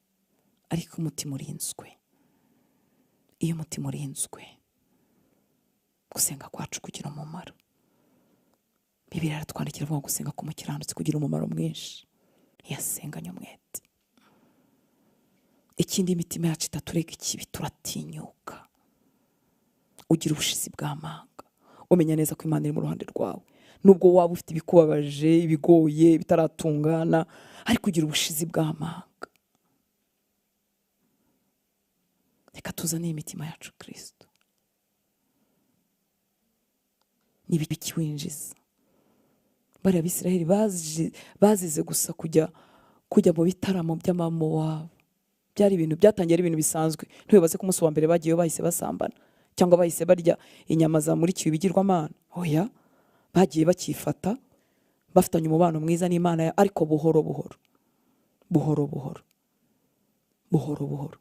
Ariko umutima urinzwe, iyo umutima urinzwe, gusenga kwacu kugira umumaro. Bibiliya iratwandikira ivuga ngo gusenga k'umukiranutsi kugira umumaro mwinshi, ntiyasenganye umwete. Ikindi, imitima yacu itaturega ikibi, turatinyuka. Ugira ubushizi bw'amanga, umenya neza ko Imana iri mu ruhande rwawe, nubwo waba ufite ibikubabaje, ibigoye, bitaratungana, ariko ugira ubushizi bw'amanga. Reka tuzane imitima yacu Kristo. N'ibiki winjiza? Bari Abisiraheli bazize gusa kujya mu bitaramo by'Abamowabu. Byari ibintu byatangiye ari ibintu bisanzwe. Ntibibaze ko umunsi wa mbere bagiyeyo bahise basambana cyangwa bahise barya inyama zamurikiwe ibigirwamana. Oya, bagiye bakifata bafitanye umubano mwiza n'Imana, ariko buhoro buhoro buhoro buhoro buhoro buhoro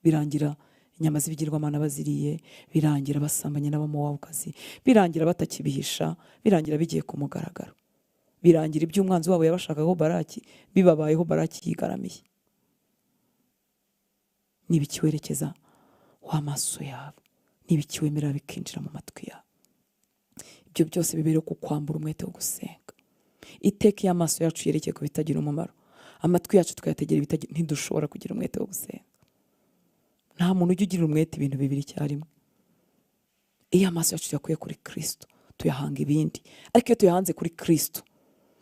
birangira inyama z'ibigirwamana baziriye, birangira basambanye n'Abamowabukazi, birangira batakibihisha, birangira bigiye ku mugaragaro, birangira iby'umwanzi wabo yabashakaho Baraki bibabayeho, Baraki yigaramiye. N'ibiki werekeza w'amaso yawe, n'ibiki wemera bikinjira mu matwi yawe, ibyo byose bibereho kukwambura umwete wo gusenga. Iteka iyo amaso yacu yerekeye ku bitagira umumaro, amatwi yacu tukayategera ibitagira, ntidushobora kugira umwete wo gusenga. Nta muntu ujya ugira umwete ibintu bibiri icyarimwe. Iyo amaso yacu tuyakuye kuri Kristo tuyahanga ibindi, ariko iyo tuyahanze kuri Kristo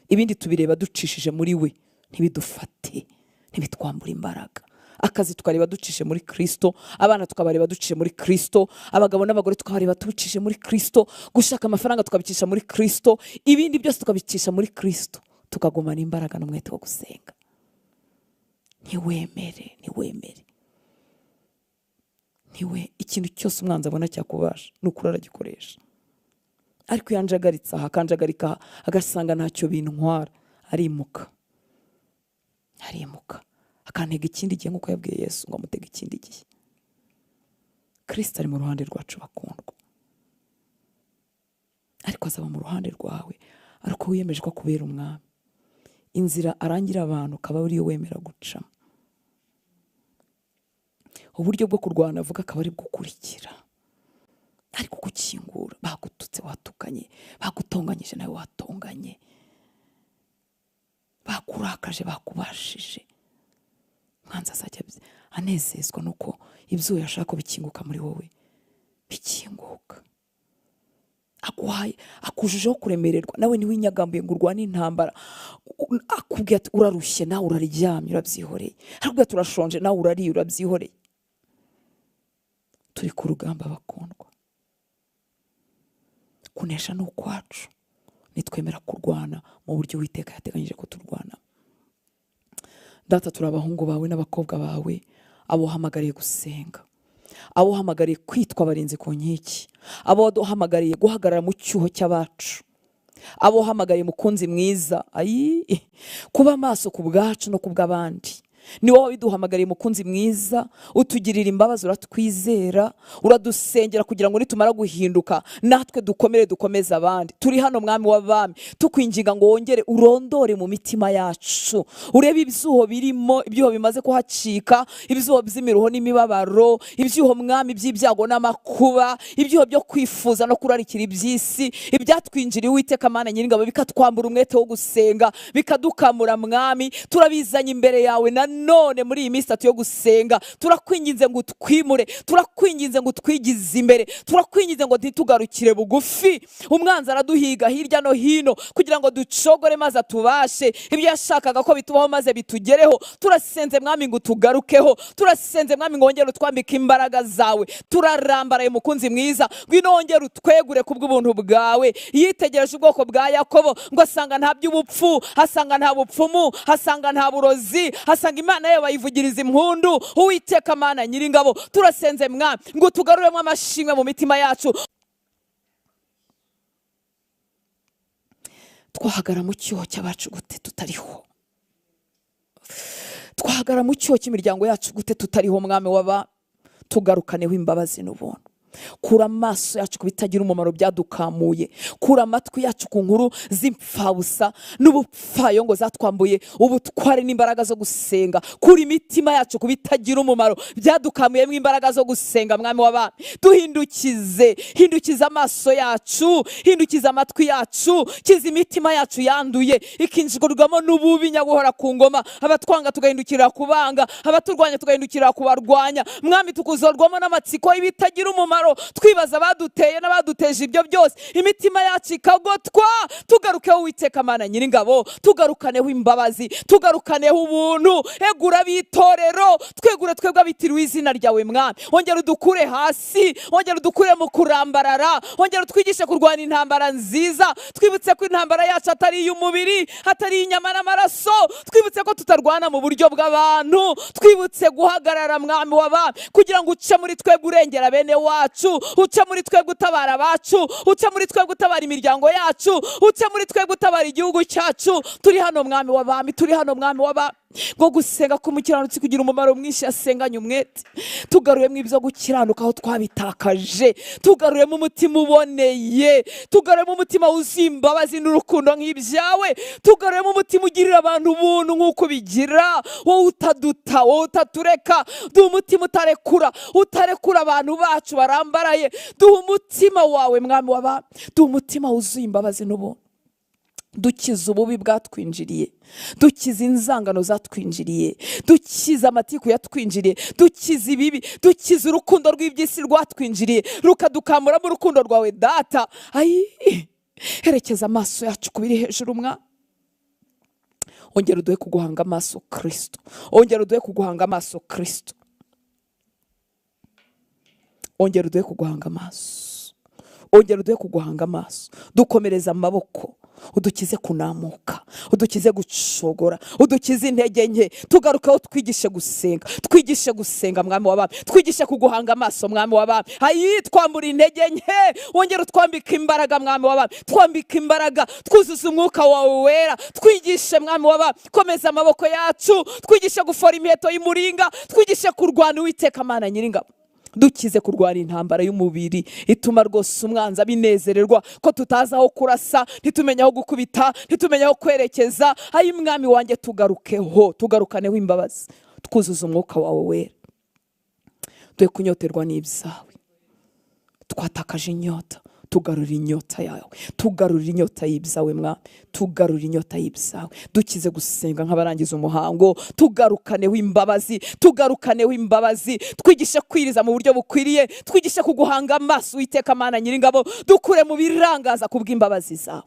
ibindi tubireba ducishije muri we, ntibidufate, ntibitwambura imbaraga. Akazi tukareba ducishe muri Kristo, abana tukabareba ducishe muri Kristo, abagabo n'abagore tukabareba ducishe muri Kristo, gushaka amafaranga tukabicisha muri Kristo, ibindi byose tukabicisha muri Kristo, tukagumana imbaraga n'umwete wo gusenga. Ntiwemere, ntiwemere, ntiwe ikintu cyose umwanzi abona cyakubasha nukuri aragikoresha. Ariko yanjagaritse aha akanjagarika agasanga ntacyo bintwara, arimuka, arimuka akantega ikindi gihe, nkuko yabwiye Yesu ngo amutege ikindi gihe. Kristo ari mu ruhande rwacu bakundwa, ariko azaba mu ruhande rwawe ariko wiyemeje ko akubera umwami. Inzira arangira abantu ukaba ariyo wemera gucamo. Uburyo bwo kurwana avuga akaba ari gukurikira, ariko gukingura. Bagututse watukanye, bagutonganyije nawe watonganye, bakurakaje bakubashije. Mwanza azajya anezezwa nuko ibyo yashaka bikinguka muri wowe bikinguka. Aguhaye, akujujeho kuremererwa, nawe ntiwinyagambuye ngo urwane intambara. Akubwiye ati urarushye nawe uraryamye urabyihoreye, akubwiye ati urashonje nawe urariye urabyihoreye. Turi ku rugamba bakundwa, kunesha ni ukwacu nitwemera kurwana mu buryo Uwiteka yateganyije ko turwana. Data, turi abahungu bawe n'abakobwa bawe, abo uhamagariye gusenga, abo uhamagariye kwitwa abarinzi ku nkiki, abo waduhamagariye guhagarara mu cyuho cy'abacu, abo uhamagariye mukunzi mwiza ayi kuba maso ku bwacu no ku bw'abandi. Ni wowe wabiduhamagariye mukunzi mwiza, utugirira imbabazi, uratwizera, uradusengera kugira ngo nitumara guhinduka natwe dukomere dukomeze abandi. Turi hano mwami w'abami, tukwinginga ngo wongere urondore mu mitima yacu, urebe ibyuho birimo, ibyuho bimaze kuhacika, ibyuho by'imiruho n'imibabaro, ibyuho mwami by'ibyago n'amakuba, ibyuho byo kwifuza no kurarikira iby'isi, ibyatwinjiriye Uwiteka Mana Nyiringabo bikatwambura umwete wo gusenga, bikadukamura mwami. Turabizanye imbere yawe na none muri iyi minsi itatu yo gusenga. Turakwinginze ngo utwimure, turakwinginze ngo utwigize imbere, turakwinginze ngo ntitugarukire bugufi. Umwanzi araduhiga hirya no hino kugira ngo ducogore maze atubashe ibyo yashakaga ko bitubaho maze bitugereho. Turasenze mwami ngo tugarukeho, turasenze mwami ngo wongere utwambike imbaraga zawe. Turarambaraye mukunzi mwiza, ngwino wongere utwegure kubw'ubuntu bwawe. Yitegereje ubwoko bwa Yakobo ngo asanga nta by'ubupfu, asanga nta bupfumu, asanga nta burozi, asanga Imana yawe bayivugiriza impundu. Uwiteka Mana Nyiringabo, turasenze mwami ngo tugaruremo amashimwe mu mitima yacu. Twahagara mu cyuho cy'abacu gute tutariho? Twahagara mu cyuho cy'imiryango yacu gute tutariho? Mwami waba tugarukaneho imbabazi n'ubuntu. Kura amaso yacu ku bitagira umumaro byadukamuye, kura amatwi yacu ku nkuru z'impfabusa n'ubupfayongo zatwambuye ubutware n'imbaraga zo gusenga. Kura imitima yacu ku bitagira umumaro byadukamuyemo imbaraga zo gusenga. Mwami w'abami, duhindukize, hindukiza amaso yacu, hindukiza amatwi yacu, kiza imitima yacu yanduye ikinjirwamo n'ububi nyaguhora ku ngoma. Abatwanga tugahindukirira kubanga, abaturwanya tugahindukirira kubarwanya. Mwami, tukuzorwamo n'amatsiko y'ibitagira umumaro. imibabaro, twibaza abaduteye n'abaduteje ibyo byose, imitima yacu ikagotwa. Tugarukeho Uwiteka Mana Nyiringabo, tugarukaneho imbabazi, tugarukaneho ubuntu. Egura abitorero, twegure twebwe abitiriwe izina ryawe Mwami. Ongera udukure hasi, ongera udukure mu kurambarara, ongera utwigishe kurwana intambara nziza. Twibutse ko intambara yacu atari iy'umubiri, atari inyama n'amaraso. Twibutse ko tutarwana mu buryo bw'abantu. Twibutse guhagarara Mwami w'abami, kugira ngo uce muri twebwe urengera bene wacu, uce muri twebwe utabara abacu, uce muri twebwe utabara imiryango yacu, uce muri twebwe utabara igihugu cyacu. Turi hano Mwami w'abami, turi hano Mwami w'abami. Ngo gusenga k'umukiranutsi kugira umumaro mwinshi yasenganye umwete. Tugaruremo ibyo gukiranuka aho twabitakaje, tugaruremo umutima uboneye, tugaruremo umutima wuzuye imbabazi n'urukundo nk'ibyawe, tugaruremo umutima ugirira abantu ubuntu nk'uko ubigira, wowe utaduta, wowe utatureka. Duha umutima utarekura, utarekura abantu bacu barambaraye. Duha umutima wawe Mwami w'abami, duha umutima wuzuye imbabazi n'ubuntu. Dukiza ububi bwatwinjiriye, dukiza inzangano zatwinjiriye, dukiza amatiku yatwinjiriye, dukiza ibibi, dukiza urukundo rw'iby'isi rwatwinjiriye, rukadukamuramo urukundo rwawe Data. Ayi, herekeza amaso yacu ku biri hejuru Mwami. Ongera uduhe kuguhanga amaso Kristo, ongera uduhe kuguhanga amaso Kristo, ongera uduhe kuguhanga amaso, ongera uduhe kuguhanga amaso. Dukomereza amaboko, udukize kunamuka, udukize gucogora, udukize intege nke. Tugarukeho twigishe gusenga, twigishe gusenga Mwami w'abami, twigishe kuguhanga amaso Mwami w'abami. Ayi, twambura intege nke, wongere utwambike imbaraga Mwami w'abami, twambike imbaraga, twuzuze umwuka wawe wera. Twigishe Mwami w'abami, komeza amaboko yacu, twigishe gufora imiheto y'umuringa, twigishe kurwana Uwiteka Mana Nyiringabo. Dukize kurwana intambara y'umubiri ituma rwose umwanzi abinezererwa ko tutazi aho kurasa, ntitumenye aho gukubita, ntitumenye aho kwerekeza. Ayi Mwami wanjye, tugarukeho, tugarukaneho imbabazi, twuzuze umwuka wawe wera. Duhe kunyoterwa n'ibyawe, twatakaje inyota, tugarura inyota yawe, tugarura inyota y'ibyawe Mwami, tugarura inyota y'ibyawe. Dukize gusenga nk'abarangiza umuhango, tugarukaneho imbabazi, tugarukaneho imbabazi. Twigishe kwiriza mu buryo bukwiriye, twigishe kuguhanga amaso Uwiteka Mana Nyiringabo. Dukure mu birangaza kubw'imbabazi zawe.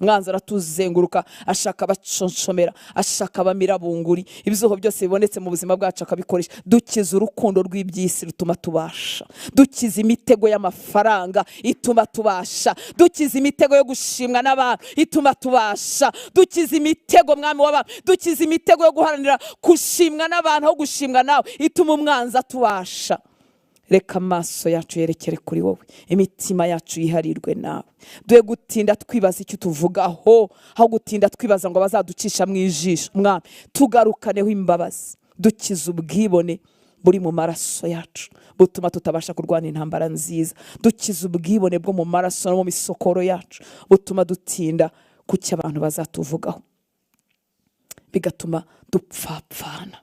Mwanzi aratuzenguruka, ashaka abaconshomera, ashaka abamirabunguri, ibizuho byose bibonetse mu buzima bwacu akabikoresha. Dukize urukundo rw'iby'isi rutuma tubasha, dukize imitego y'amafaranga ituma tubasha, dukize imitego yo gushimwa n'abantu ituma tubasha, dukize imitego Mwami w'abami, dukize imitego yo guharanira gushimwa n'abantu aho gushimwa nawe ituma umwanzi atubasha. Reka amaso yacu yerekere kuri wowe, imitima yacu yiharirwe nawe. Duhe gutinda twibaza icyo tuvugaho, aho gutinda twibaza ngo bazaducisha mu ijisho. Mwami, tugarukaneho imbabazi, dukize ubwibone buri mu maraso yacu butuma tutabasha kurwana intambara nziza. Dukize ubwibone bwo mu maraso no mu misokoro yacu butuma dutinda ku cyo abantu bazatuvugaho, bigatuma dupfapfana.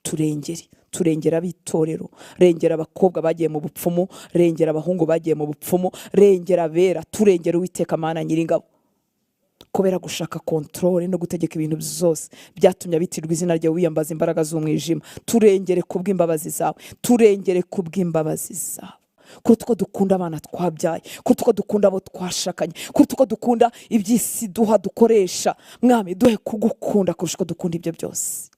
Turengere, turengera abitorero, rengera abakobwa bagiye mu bupfumu, rengera abahungu bagiye mu bupfumu, rengera abera, turengera Uwiteka Mana Nyiringabo. Kubera gushaka contrôle no gutegeka ibintu byose byatumye abitirwa izina ryawe wiyambaza imbaraga z'umwijima. Turengere kubw'imbabazi zawe, turengere kubw'imbabazi zawe. Kuruta uko dukunda abana twabyaye, kuruta uko dukunda abo twashakanye, kuruta uko dukunda iby'isi duha dukoresha, Mwami duhe kugukunda kurusha uko dukunda ibyo byose.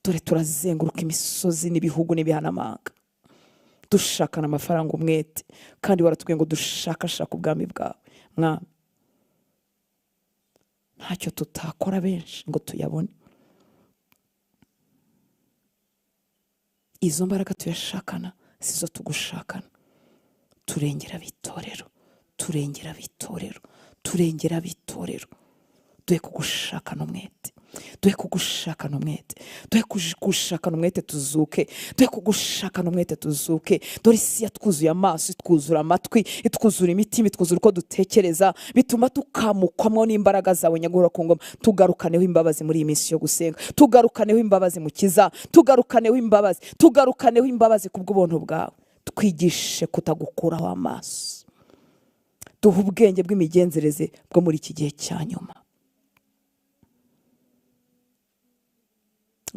Dore turazenguruka imisozi n'ibihugu n'ibihanamanga dushakana amafaranga umwete, kandi waratubwiye ngo dushakashaka ubwami bwawe. Mwami, ntacyo tutakora benshi ngo tuyabone. Izo mbaraga tuyashakana sizo tugushakana. Turengera abitorero, turengera abitorero, turengera abitorero. Duhe kugushakana umwete, duhe kugushakana umwete, duhe kugushakana umwete tuzuke, duhe kugushakana umwete tuzuke. Dore isi yatwuzuye amaso, itwuzura amatwi, itwuzura imitima, itwuzura uko dutekereza, bituma tukamukwamwo n'imbaraga zawe Nyagahora ku ngoma. Tugarukaneho imbabazi muri iyi minsi yo gusenga, tugarukaneho imbabazi Mukiza, tugarukaneho imbabazi, tugarukaneho imbabazi kubw'ubuntu bwawe. Twigishe kutagukuraho amaso, duhe ubwenge bw'imigenzereze bwo muri iki gihe cya nyuma,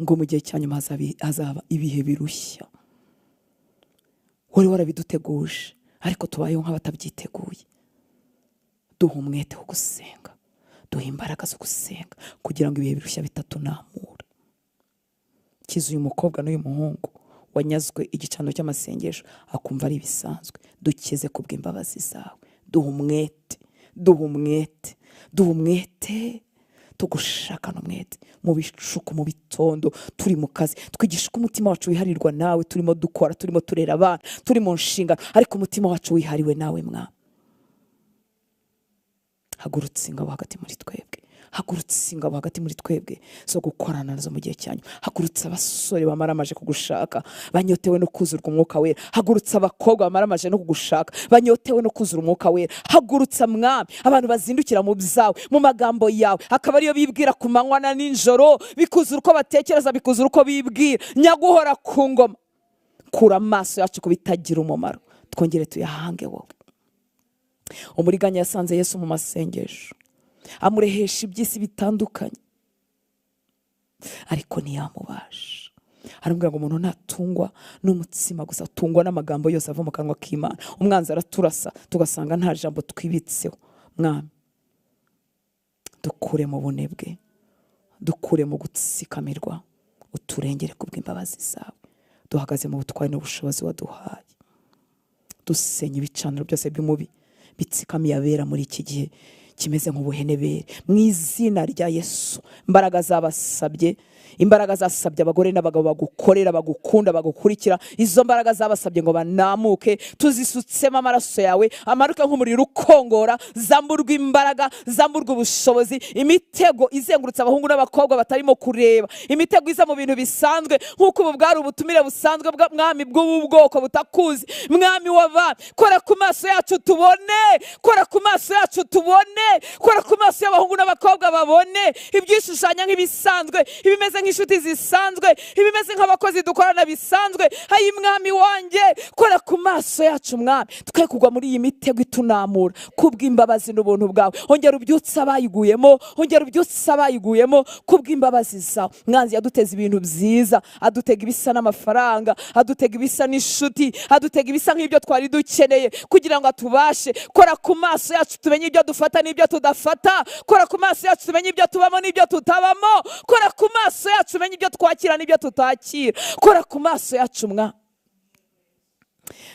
ngo mu gihe cya nyuma hazaba ibihe birushya. Wari warabiduteguje ariko tubayeho nk'abatabyiteguye. Duha umwete wo gusenga, duha imbaraga zo gusenga kugira ngo ibihe birushya bitatunamura. Kiza uyu mukobwa n'uyu muhungu wanyazwe igicaniro cy'amasengesho akumva ari ibisanzwe. Dukize kubw'imbabazi zawe. Duha umwete, duha umwete, duha umwete, tugushakana umwete mu bicuku, mu bitondo, turi mu kazi. Twigisha ko umutima wacu wiharirwa nawe, turimo dukora, turimo turera abana, turi mu nshingano, ariko umutima wacu wihariwe nawe Mwami. Hagurutse ingabo hagati muri twebwe, hagurutse ingabo hagati muri twebwe zo gukorana nazo mu gihe cyanyu. Hagurutse abasore bamaramaje kugushaka banyotewe no kuzurwa umwuka wera. Hagurutse abakobwa bamaramaje no kugushaka banyotewe no kuzura umwuka wera. Hagurutse Mwami abantu bazindukira mu byawe, mu magambo yawe, akaba ariyo bibwira ku manywa na nijoro, bikuzura uko batekereza, bikuzura uko bibwira. Nyaguhora ku ngoma, kura amaso yacu ku bitagira umumaro, twongere tuyahange wowe. Umuriganya yasanze Yesu mu masengesho, amurehesha iby'isi bitandukanye, ariko ntiyamubasha. Aramubwira ngo umuntu ntatungwa n'umutsima gusa, atungwa n'amagambo yose ava mu kanwa k'Imana. Umwanzi araturasa tugasanga nta jambo twibitseho. Mwami, dukure mu bunebwe, dukure mu gutsikamirwa, uturengere kubw'imbabazi zawe. Duhagaze mu butwari n'ubushobozi waduhaye, dusenye ibicaniro byose by'umubi bitsikamiye abera muri iki gihe kimeze nk'ubuhenebere. Mu izina rya Yesu, imbaraga zabasabye, imbaraga zasabye abagore n'abagabo bagukorera, bagukunda, bagukurikira, izo mbaraga zabasabye ngo banamuke, tuzisutsemo amaraso yawe, amaruke nk'umuriro ukongora, zamburwa imbaraga, zamburwa ubushobozi. Imitego izengurutse abahungu n'abakobwa batarimo kureba, imitego iza mu bintu bisanzwe, nk'uko ubu bwari ubutumire busanzwe bwa Mwami bw'ubu bwoko butakuzi. Mwami w'abami, kora ku maso yacu tubone, kora ku maso yacu tubone, kora ku maso y'abahungu n'abakobwa babone ibyishushanya nk'ibisanzwe, ibimeze nk'inshuti zisanzwe, ibimeze nk'abakozi dukorana bisanzwe. Hayi Mwami wanjye, kora ku maso yacu Mwami, twe kugwa muri iyi mitego itunamura kubw'imbabazi n'ubuntu bwawe. Ongera ubyutse abayiguyemo, ongera ubyutse abayiguyemo kubw'imbabazi zawe. Mwanzi yaduteza ibintu byiza, adutega ibisa n'amafaranga, adutega ibisa n'inshuti, adutega ibisa nk'ibyo twari dukeneye kugira ngo atubashe. Kora ku maso yacu tumenye ibyo dufata n'ibyo tudafata. Kora ku maso yacu tumenye ibyo tubamo n'ibyo tutabamo. Kora ku maso yacu tumenye ibyo twakira n'ibyo tutakira. Kora ku maso yacu Mwa.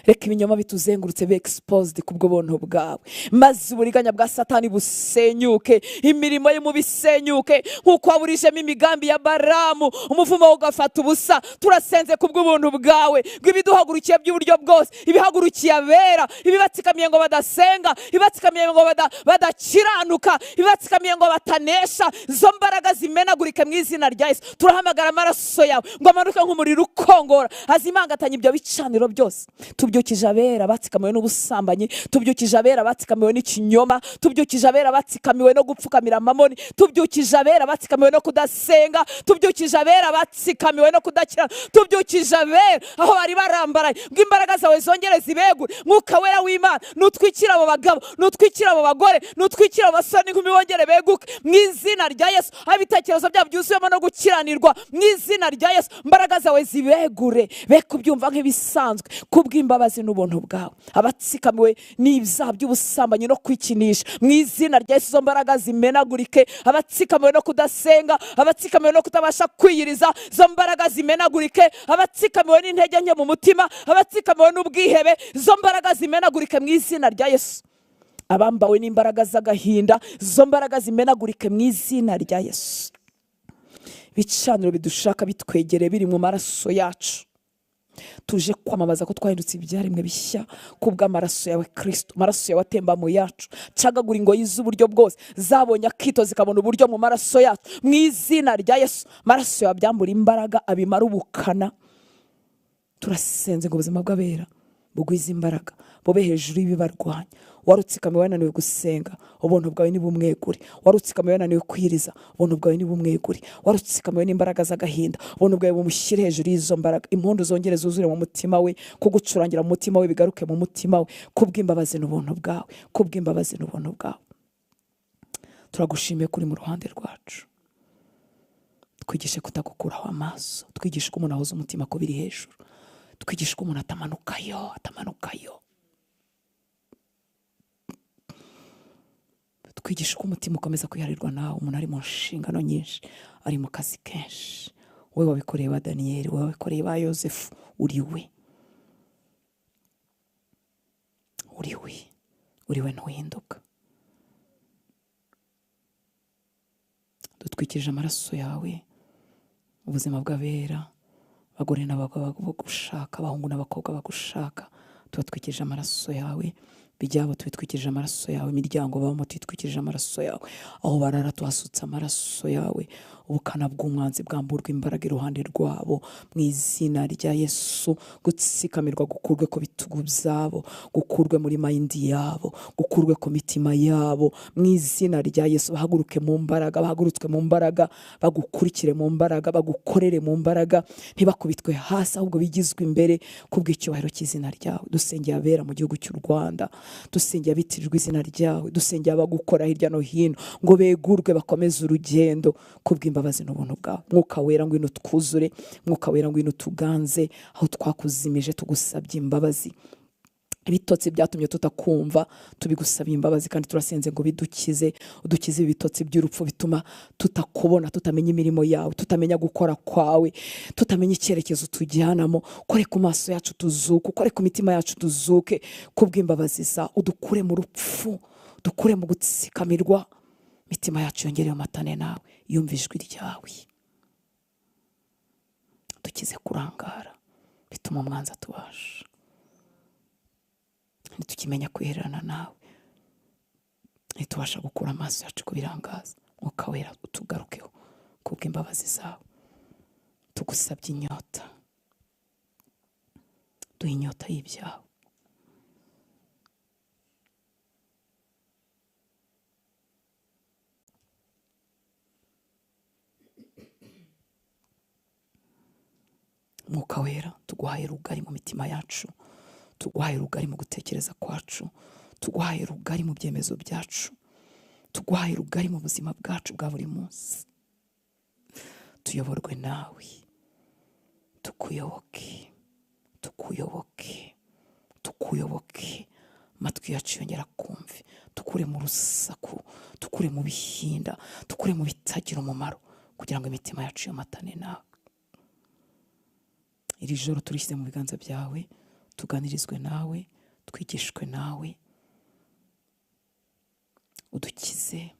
Reka ibinyoma bituzengurutse be exposed kubwo buntu bwawe, maze uburiganya bwa Satani busenyuke, imirimo ye mubisenyuke, nkuko waburijemo imigambi ya Baramu, umuvumo ugafata ubusa. Turasenze kubwo buntu bwawe bw'ibiduhagurukiye by'uburyo bwose, ibihagurukiye abera, ibibatsikamiye ngo badasenga, ibibatsikamiye ngo badakiranuka, ibibatsikamiye ngo batanesha, izo mbaraga zimenagurike mu izina rya Yesu. Turahamagara amaraso yawe ngo amanuke nk'umuriro ukongora, azimangatanye ibyo bicaniro byose. Tubyukije abera batsikamiwe n'ubusambanyi, tubyukije abera batsikamiwe n'ikinyoma, tubyukije abera batsikamiwe no gupfukamira amamoni, tubyukije abera batsikamiwe no kudasenga, tubyukije abera batsikamiwe no kudakira, tubyukije abera aho bari barambaraye ngo imbaraga zawe zongere zibegure. Mwuka wera w'Imana, nutwikira abo bagabo, nutwikira abo bagore, nutwikira abo basore n'inkumi, bongere beguke mu izina rya Yesu. Aho ibitekerezo byabo byuzuyemo no gukiranirwa, mu izina rya Yesu, imbaraga zawe zibegure, be kubyumva nk'ibisanzwe kubw'imbabazi n'ubuntu bwawe. Abatsikamiwe n'ibyaha by'ubusambanyi no kwikinisha, mu izina rya Yesu izo mbaraga zimenagurike. Abatsikamiwe no kudasenga, abatsikamiwe no kutabasha kwiyiriza, izo mbaraga zimenagurike. Abatsikamiwe n'intege nke mu mutima, abatsikamiwe n'ubwihebe, izo mbaraga zimenagurike mu izina rya Yesu. Abambawe n'imbaraga z'agahinda, izo mbaraga zimenagurike mu izina rya Yesu. Ibicaniro bidushaka bitwegereye biri mu maraso yacu, tuje kwamamaza ko twahindutse ibyaremwe bishya kubw'amaraso yawe Kristo. Amaraso yawe atemba mu yacu, cagagura ingoyi z'uburyo bwose zabonye akito zikabona uburyo mu maraso yacu mu izina rya Yesu. Amaraso yawe abyambura imbaraga, abimara ubukana. Turasenze ngo ubuzima bw'abera bugwize imbaraga, bube hejuru y'ibibarwanya. Warutsikamiwe wananiwe gusenga, ubuntu bwawe nibumwegure. Warutsikamiwe wananiwe kwiriza, ubuntu bwawe nibumwegure. Warutsikamiwe n'imbaraga z'agahinda, ubuntu bwawe bumushyire hejuru y'izo mbaraga. Impundu zongere zuzure mu mutima we, kugucurangira mu mutima we bigaruke mu mutima we, kubw'imbabazi n'ubuntu bwawe, kubw'imbabazi n'ubuntu bwawe. Turagushimiye kuri mu ruhande rwacu. Twigishe kutagukuraho amaso, twigishe ko umuntu ahoza umutima ko biri hejuru. Twigisha ko umuntu atamanukayo, atamanukayo. Twigisha ko umutima ukomeza kwiharirwa nawe. Umuntu ari mu nshingano nyinshi, ari mu kazi kenshi. Wowe wabikoreye ba Daniyeli, wowe wabikoreye ba Yosefu, uri we, uri we, uri we, ntuhinduka. Dutwikirije amaraso yawe ubuzima bw'abera, abagore n'abagabo bagushaka, abahungu n'abakobwa bagushaka, tubatwikirije amaraso yawe. Ibyabo tubitwikirije amaraso yawe, imiryango babamo tuyitwikirije amaraso yawe, aho barara tuhasutse amaraso yawe. Ubukana bw'umwanzi bwamburwa imbaraga iruhande rwabo mu izina rya Yesu. Gutsikamirwa gukurwe ku bitugu byabo, gukurwe muri mayindi yabo, gukurwe ku mitima yabo mu izina rya Yesu. Bahaguruke mu mbaraga, bahagurutswe mu mbaraga, bagukurikire mu mbaraga, bagukorere mu mbaraga, ntibakubitwe hasi ahubwo bigizwe imbere kubw'icyubahiro cy'izina ryawe. Dusengeye abera mu gihugu cy'u Rwanda, dusengeye abitirirwa izina ryawe, dusengeye abagukora hirya no hino ngo begurwe bakomeze urugendo kubw'imbabazi n'ubuntu bwawe. Mwuka wera ngwino twuzure, Mwuka wera ngwino tuganze aho twakuzimije, tugusabye imbabazi. Ibitotsi byatumye tutakumva tubigusabye imbabazi, kandi turasenze ngo bidukize, udukize ibitotsi by'urupfu bituma tutakubona, tutamenya imirimo yawe, tutamenya gukora kwawe, tutamenya icyerekezo tujyanamo. Kore ku maso yacu tuzuke, kore ku mitima yacu tuzuke kubw'imbabazi zawe. Udukure mu rupfu, dukure mu gutsikamirwa, imitima yacu yongere yomatane nawe, yumve ijwi ryawe. Dukize kurangara bituma umwanzi atubasha. Ntitukimenya kwihererana nawe, ntitubasha gukura amaso yacu ku birangaza. Mwuka wera utugarukeho kubw'imbabazi zawe. Tugusabye inyota, duhe inyota y'ibyawe. Mwuka wera tuguhaye rugari mu mitima yacu, tuguhaye rugari mu gutekereza kwacu, tuguhaye rugari mu byemezo byacu, tuguhaye rugari mu buzima bwacu bwa buri munsi. Tuyoborwe nawe, tukuyoboke, tukuyoboke, tukuyoboke. Amatwi yacu yongera kumve, tukure mu rusaku, tukure mu bihinda, tukure mu bitagira umumaro, kugira ngo imitima yacu yomatane nawe. Iri joro turishyize mu biganza byawe, tuganirizwe nawe, twigishwe nawe, udukize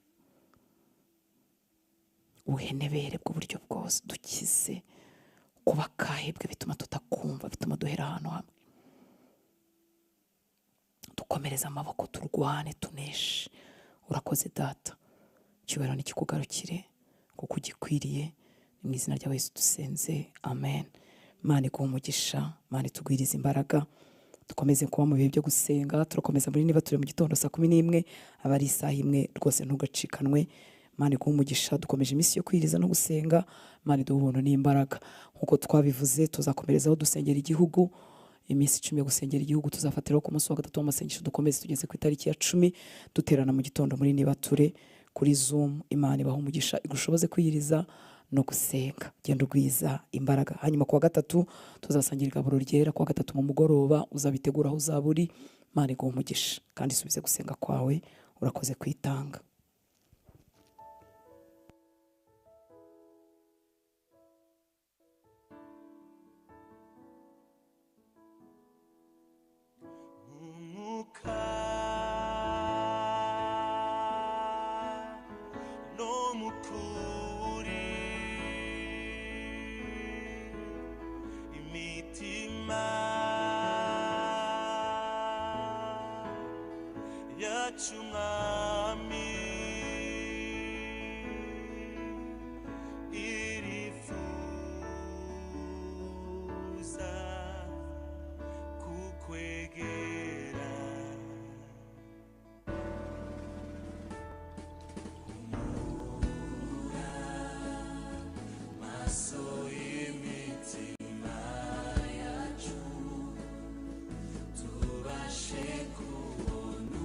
ubuhenebere bw'uburyo bwose, dukize kuba kahebwe bituma tutakumva, bituma duhera ahantu hamwe. Dukomereze amaboko, turwane, tuneshe. Urakoze Data, icyubahiro nikikugarukire kuko ugikwiriye. Mu izina rya Yesu dusenze, amen. Imana iguhe umugisha, Imana itugwirize imbaraga, dukomeze kuba mu bihe byo gusenga. Turakomeza muri niba turi mu gitondo saa 11, aba ari isaha imwe rwose, ntugacikanwe. Imana iguhe umugisha. Dukomeje iminsi yo kwiriza no gusenga. Imana iduhe ubuntu n'imbaraga. Nkuko twabivuze, tuzakomerezaho dusengera igihugu. Iminsi 10 yo gusengera igihugu tuzafatiraho ku munsi wa 3 w'amasengesho, dukomeze tugeze ku itariki ya 10, duterana mu gitondo muri nibature kuri Zoom. Imana ibahe umugisha, igushoboze kwiyiriza no gusenga. Genda ugwiza imbaraga. Hanyuma kuwa 3 tuzasangira igaburo ryera, kuwa 3 mu mugoroba uzabitegura aho uzaba uri. Imana iguhe umugisha kandi isubize gusenga kwawe. Urakoze kwitanga. Yacu mwami irifuza kukwegera, humura maso y'imitima yacu, tubashe kubona.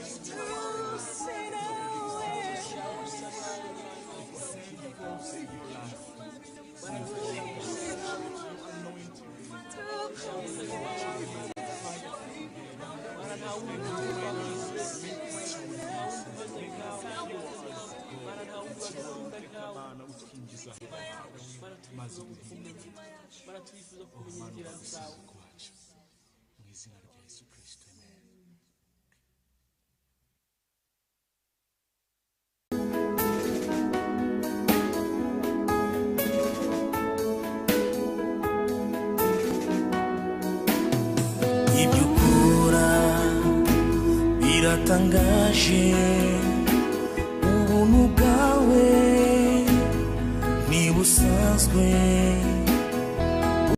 Tuse nawe. Mana utwinjiza maze uduhindure Mana udusubize kwacu mu izina rya Yesu Kristo, amen. Ibyo ukora biratangaje, ubuntu bwawe ntibusanzwe.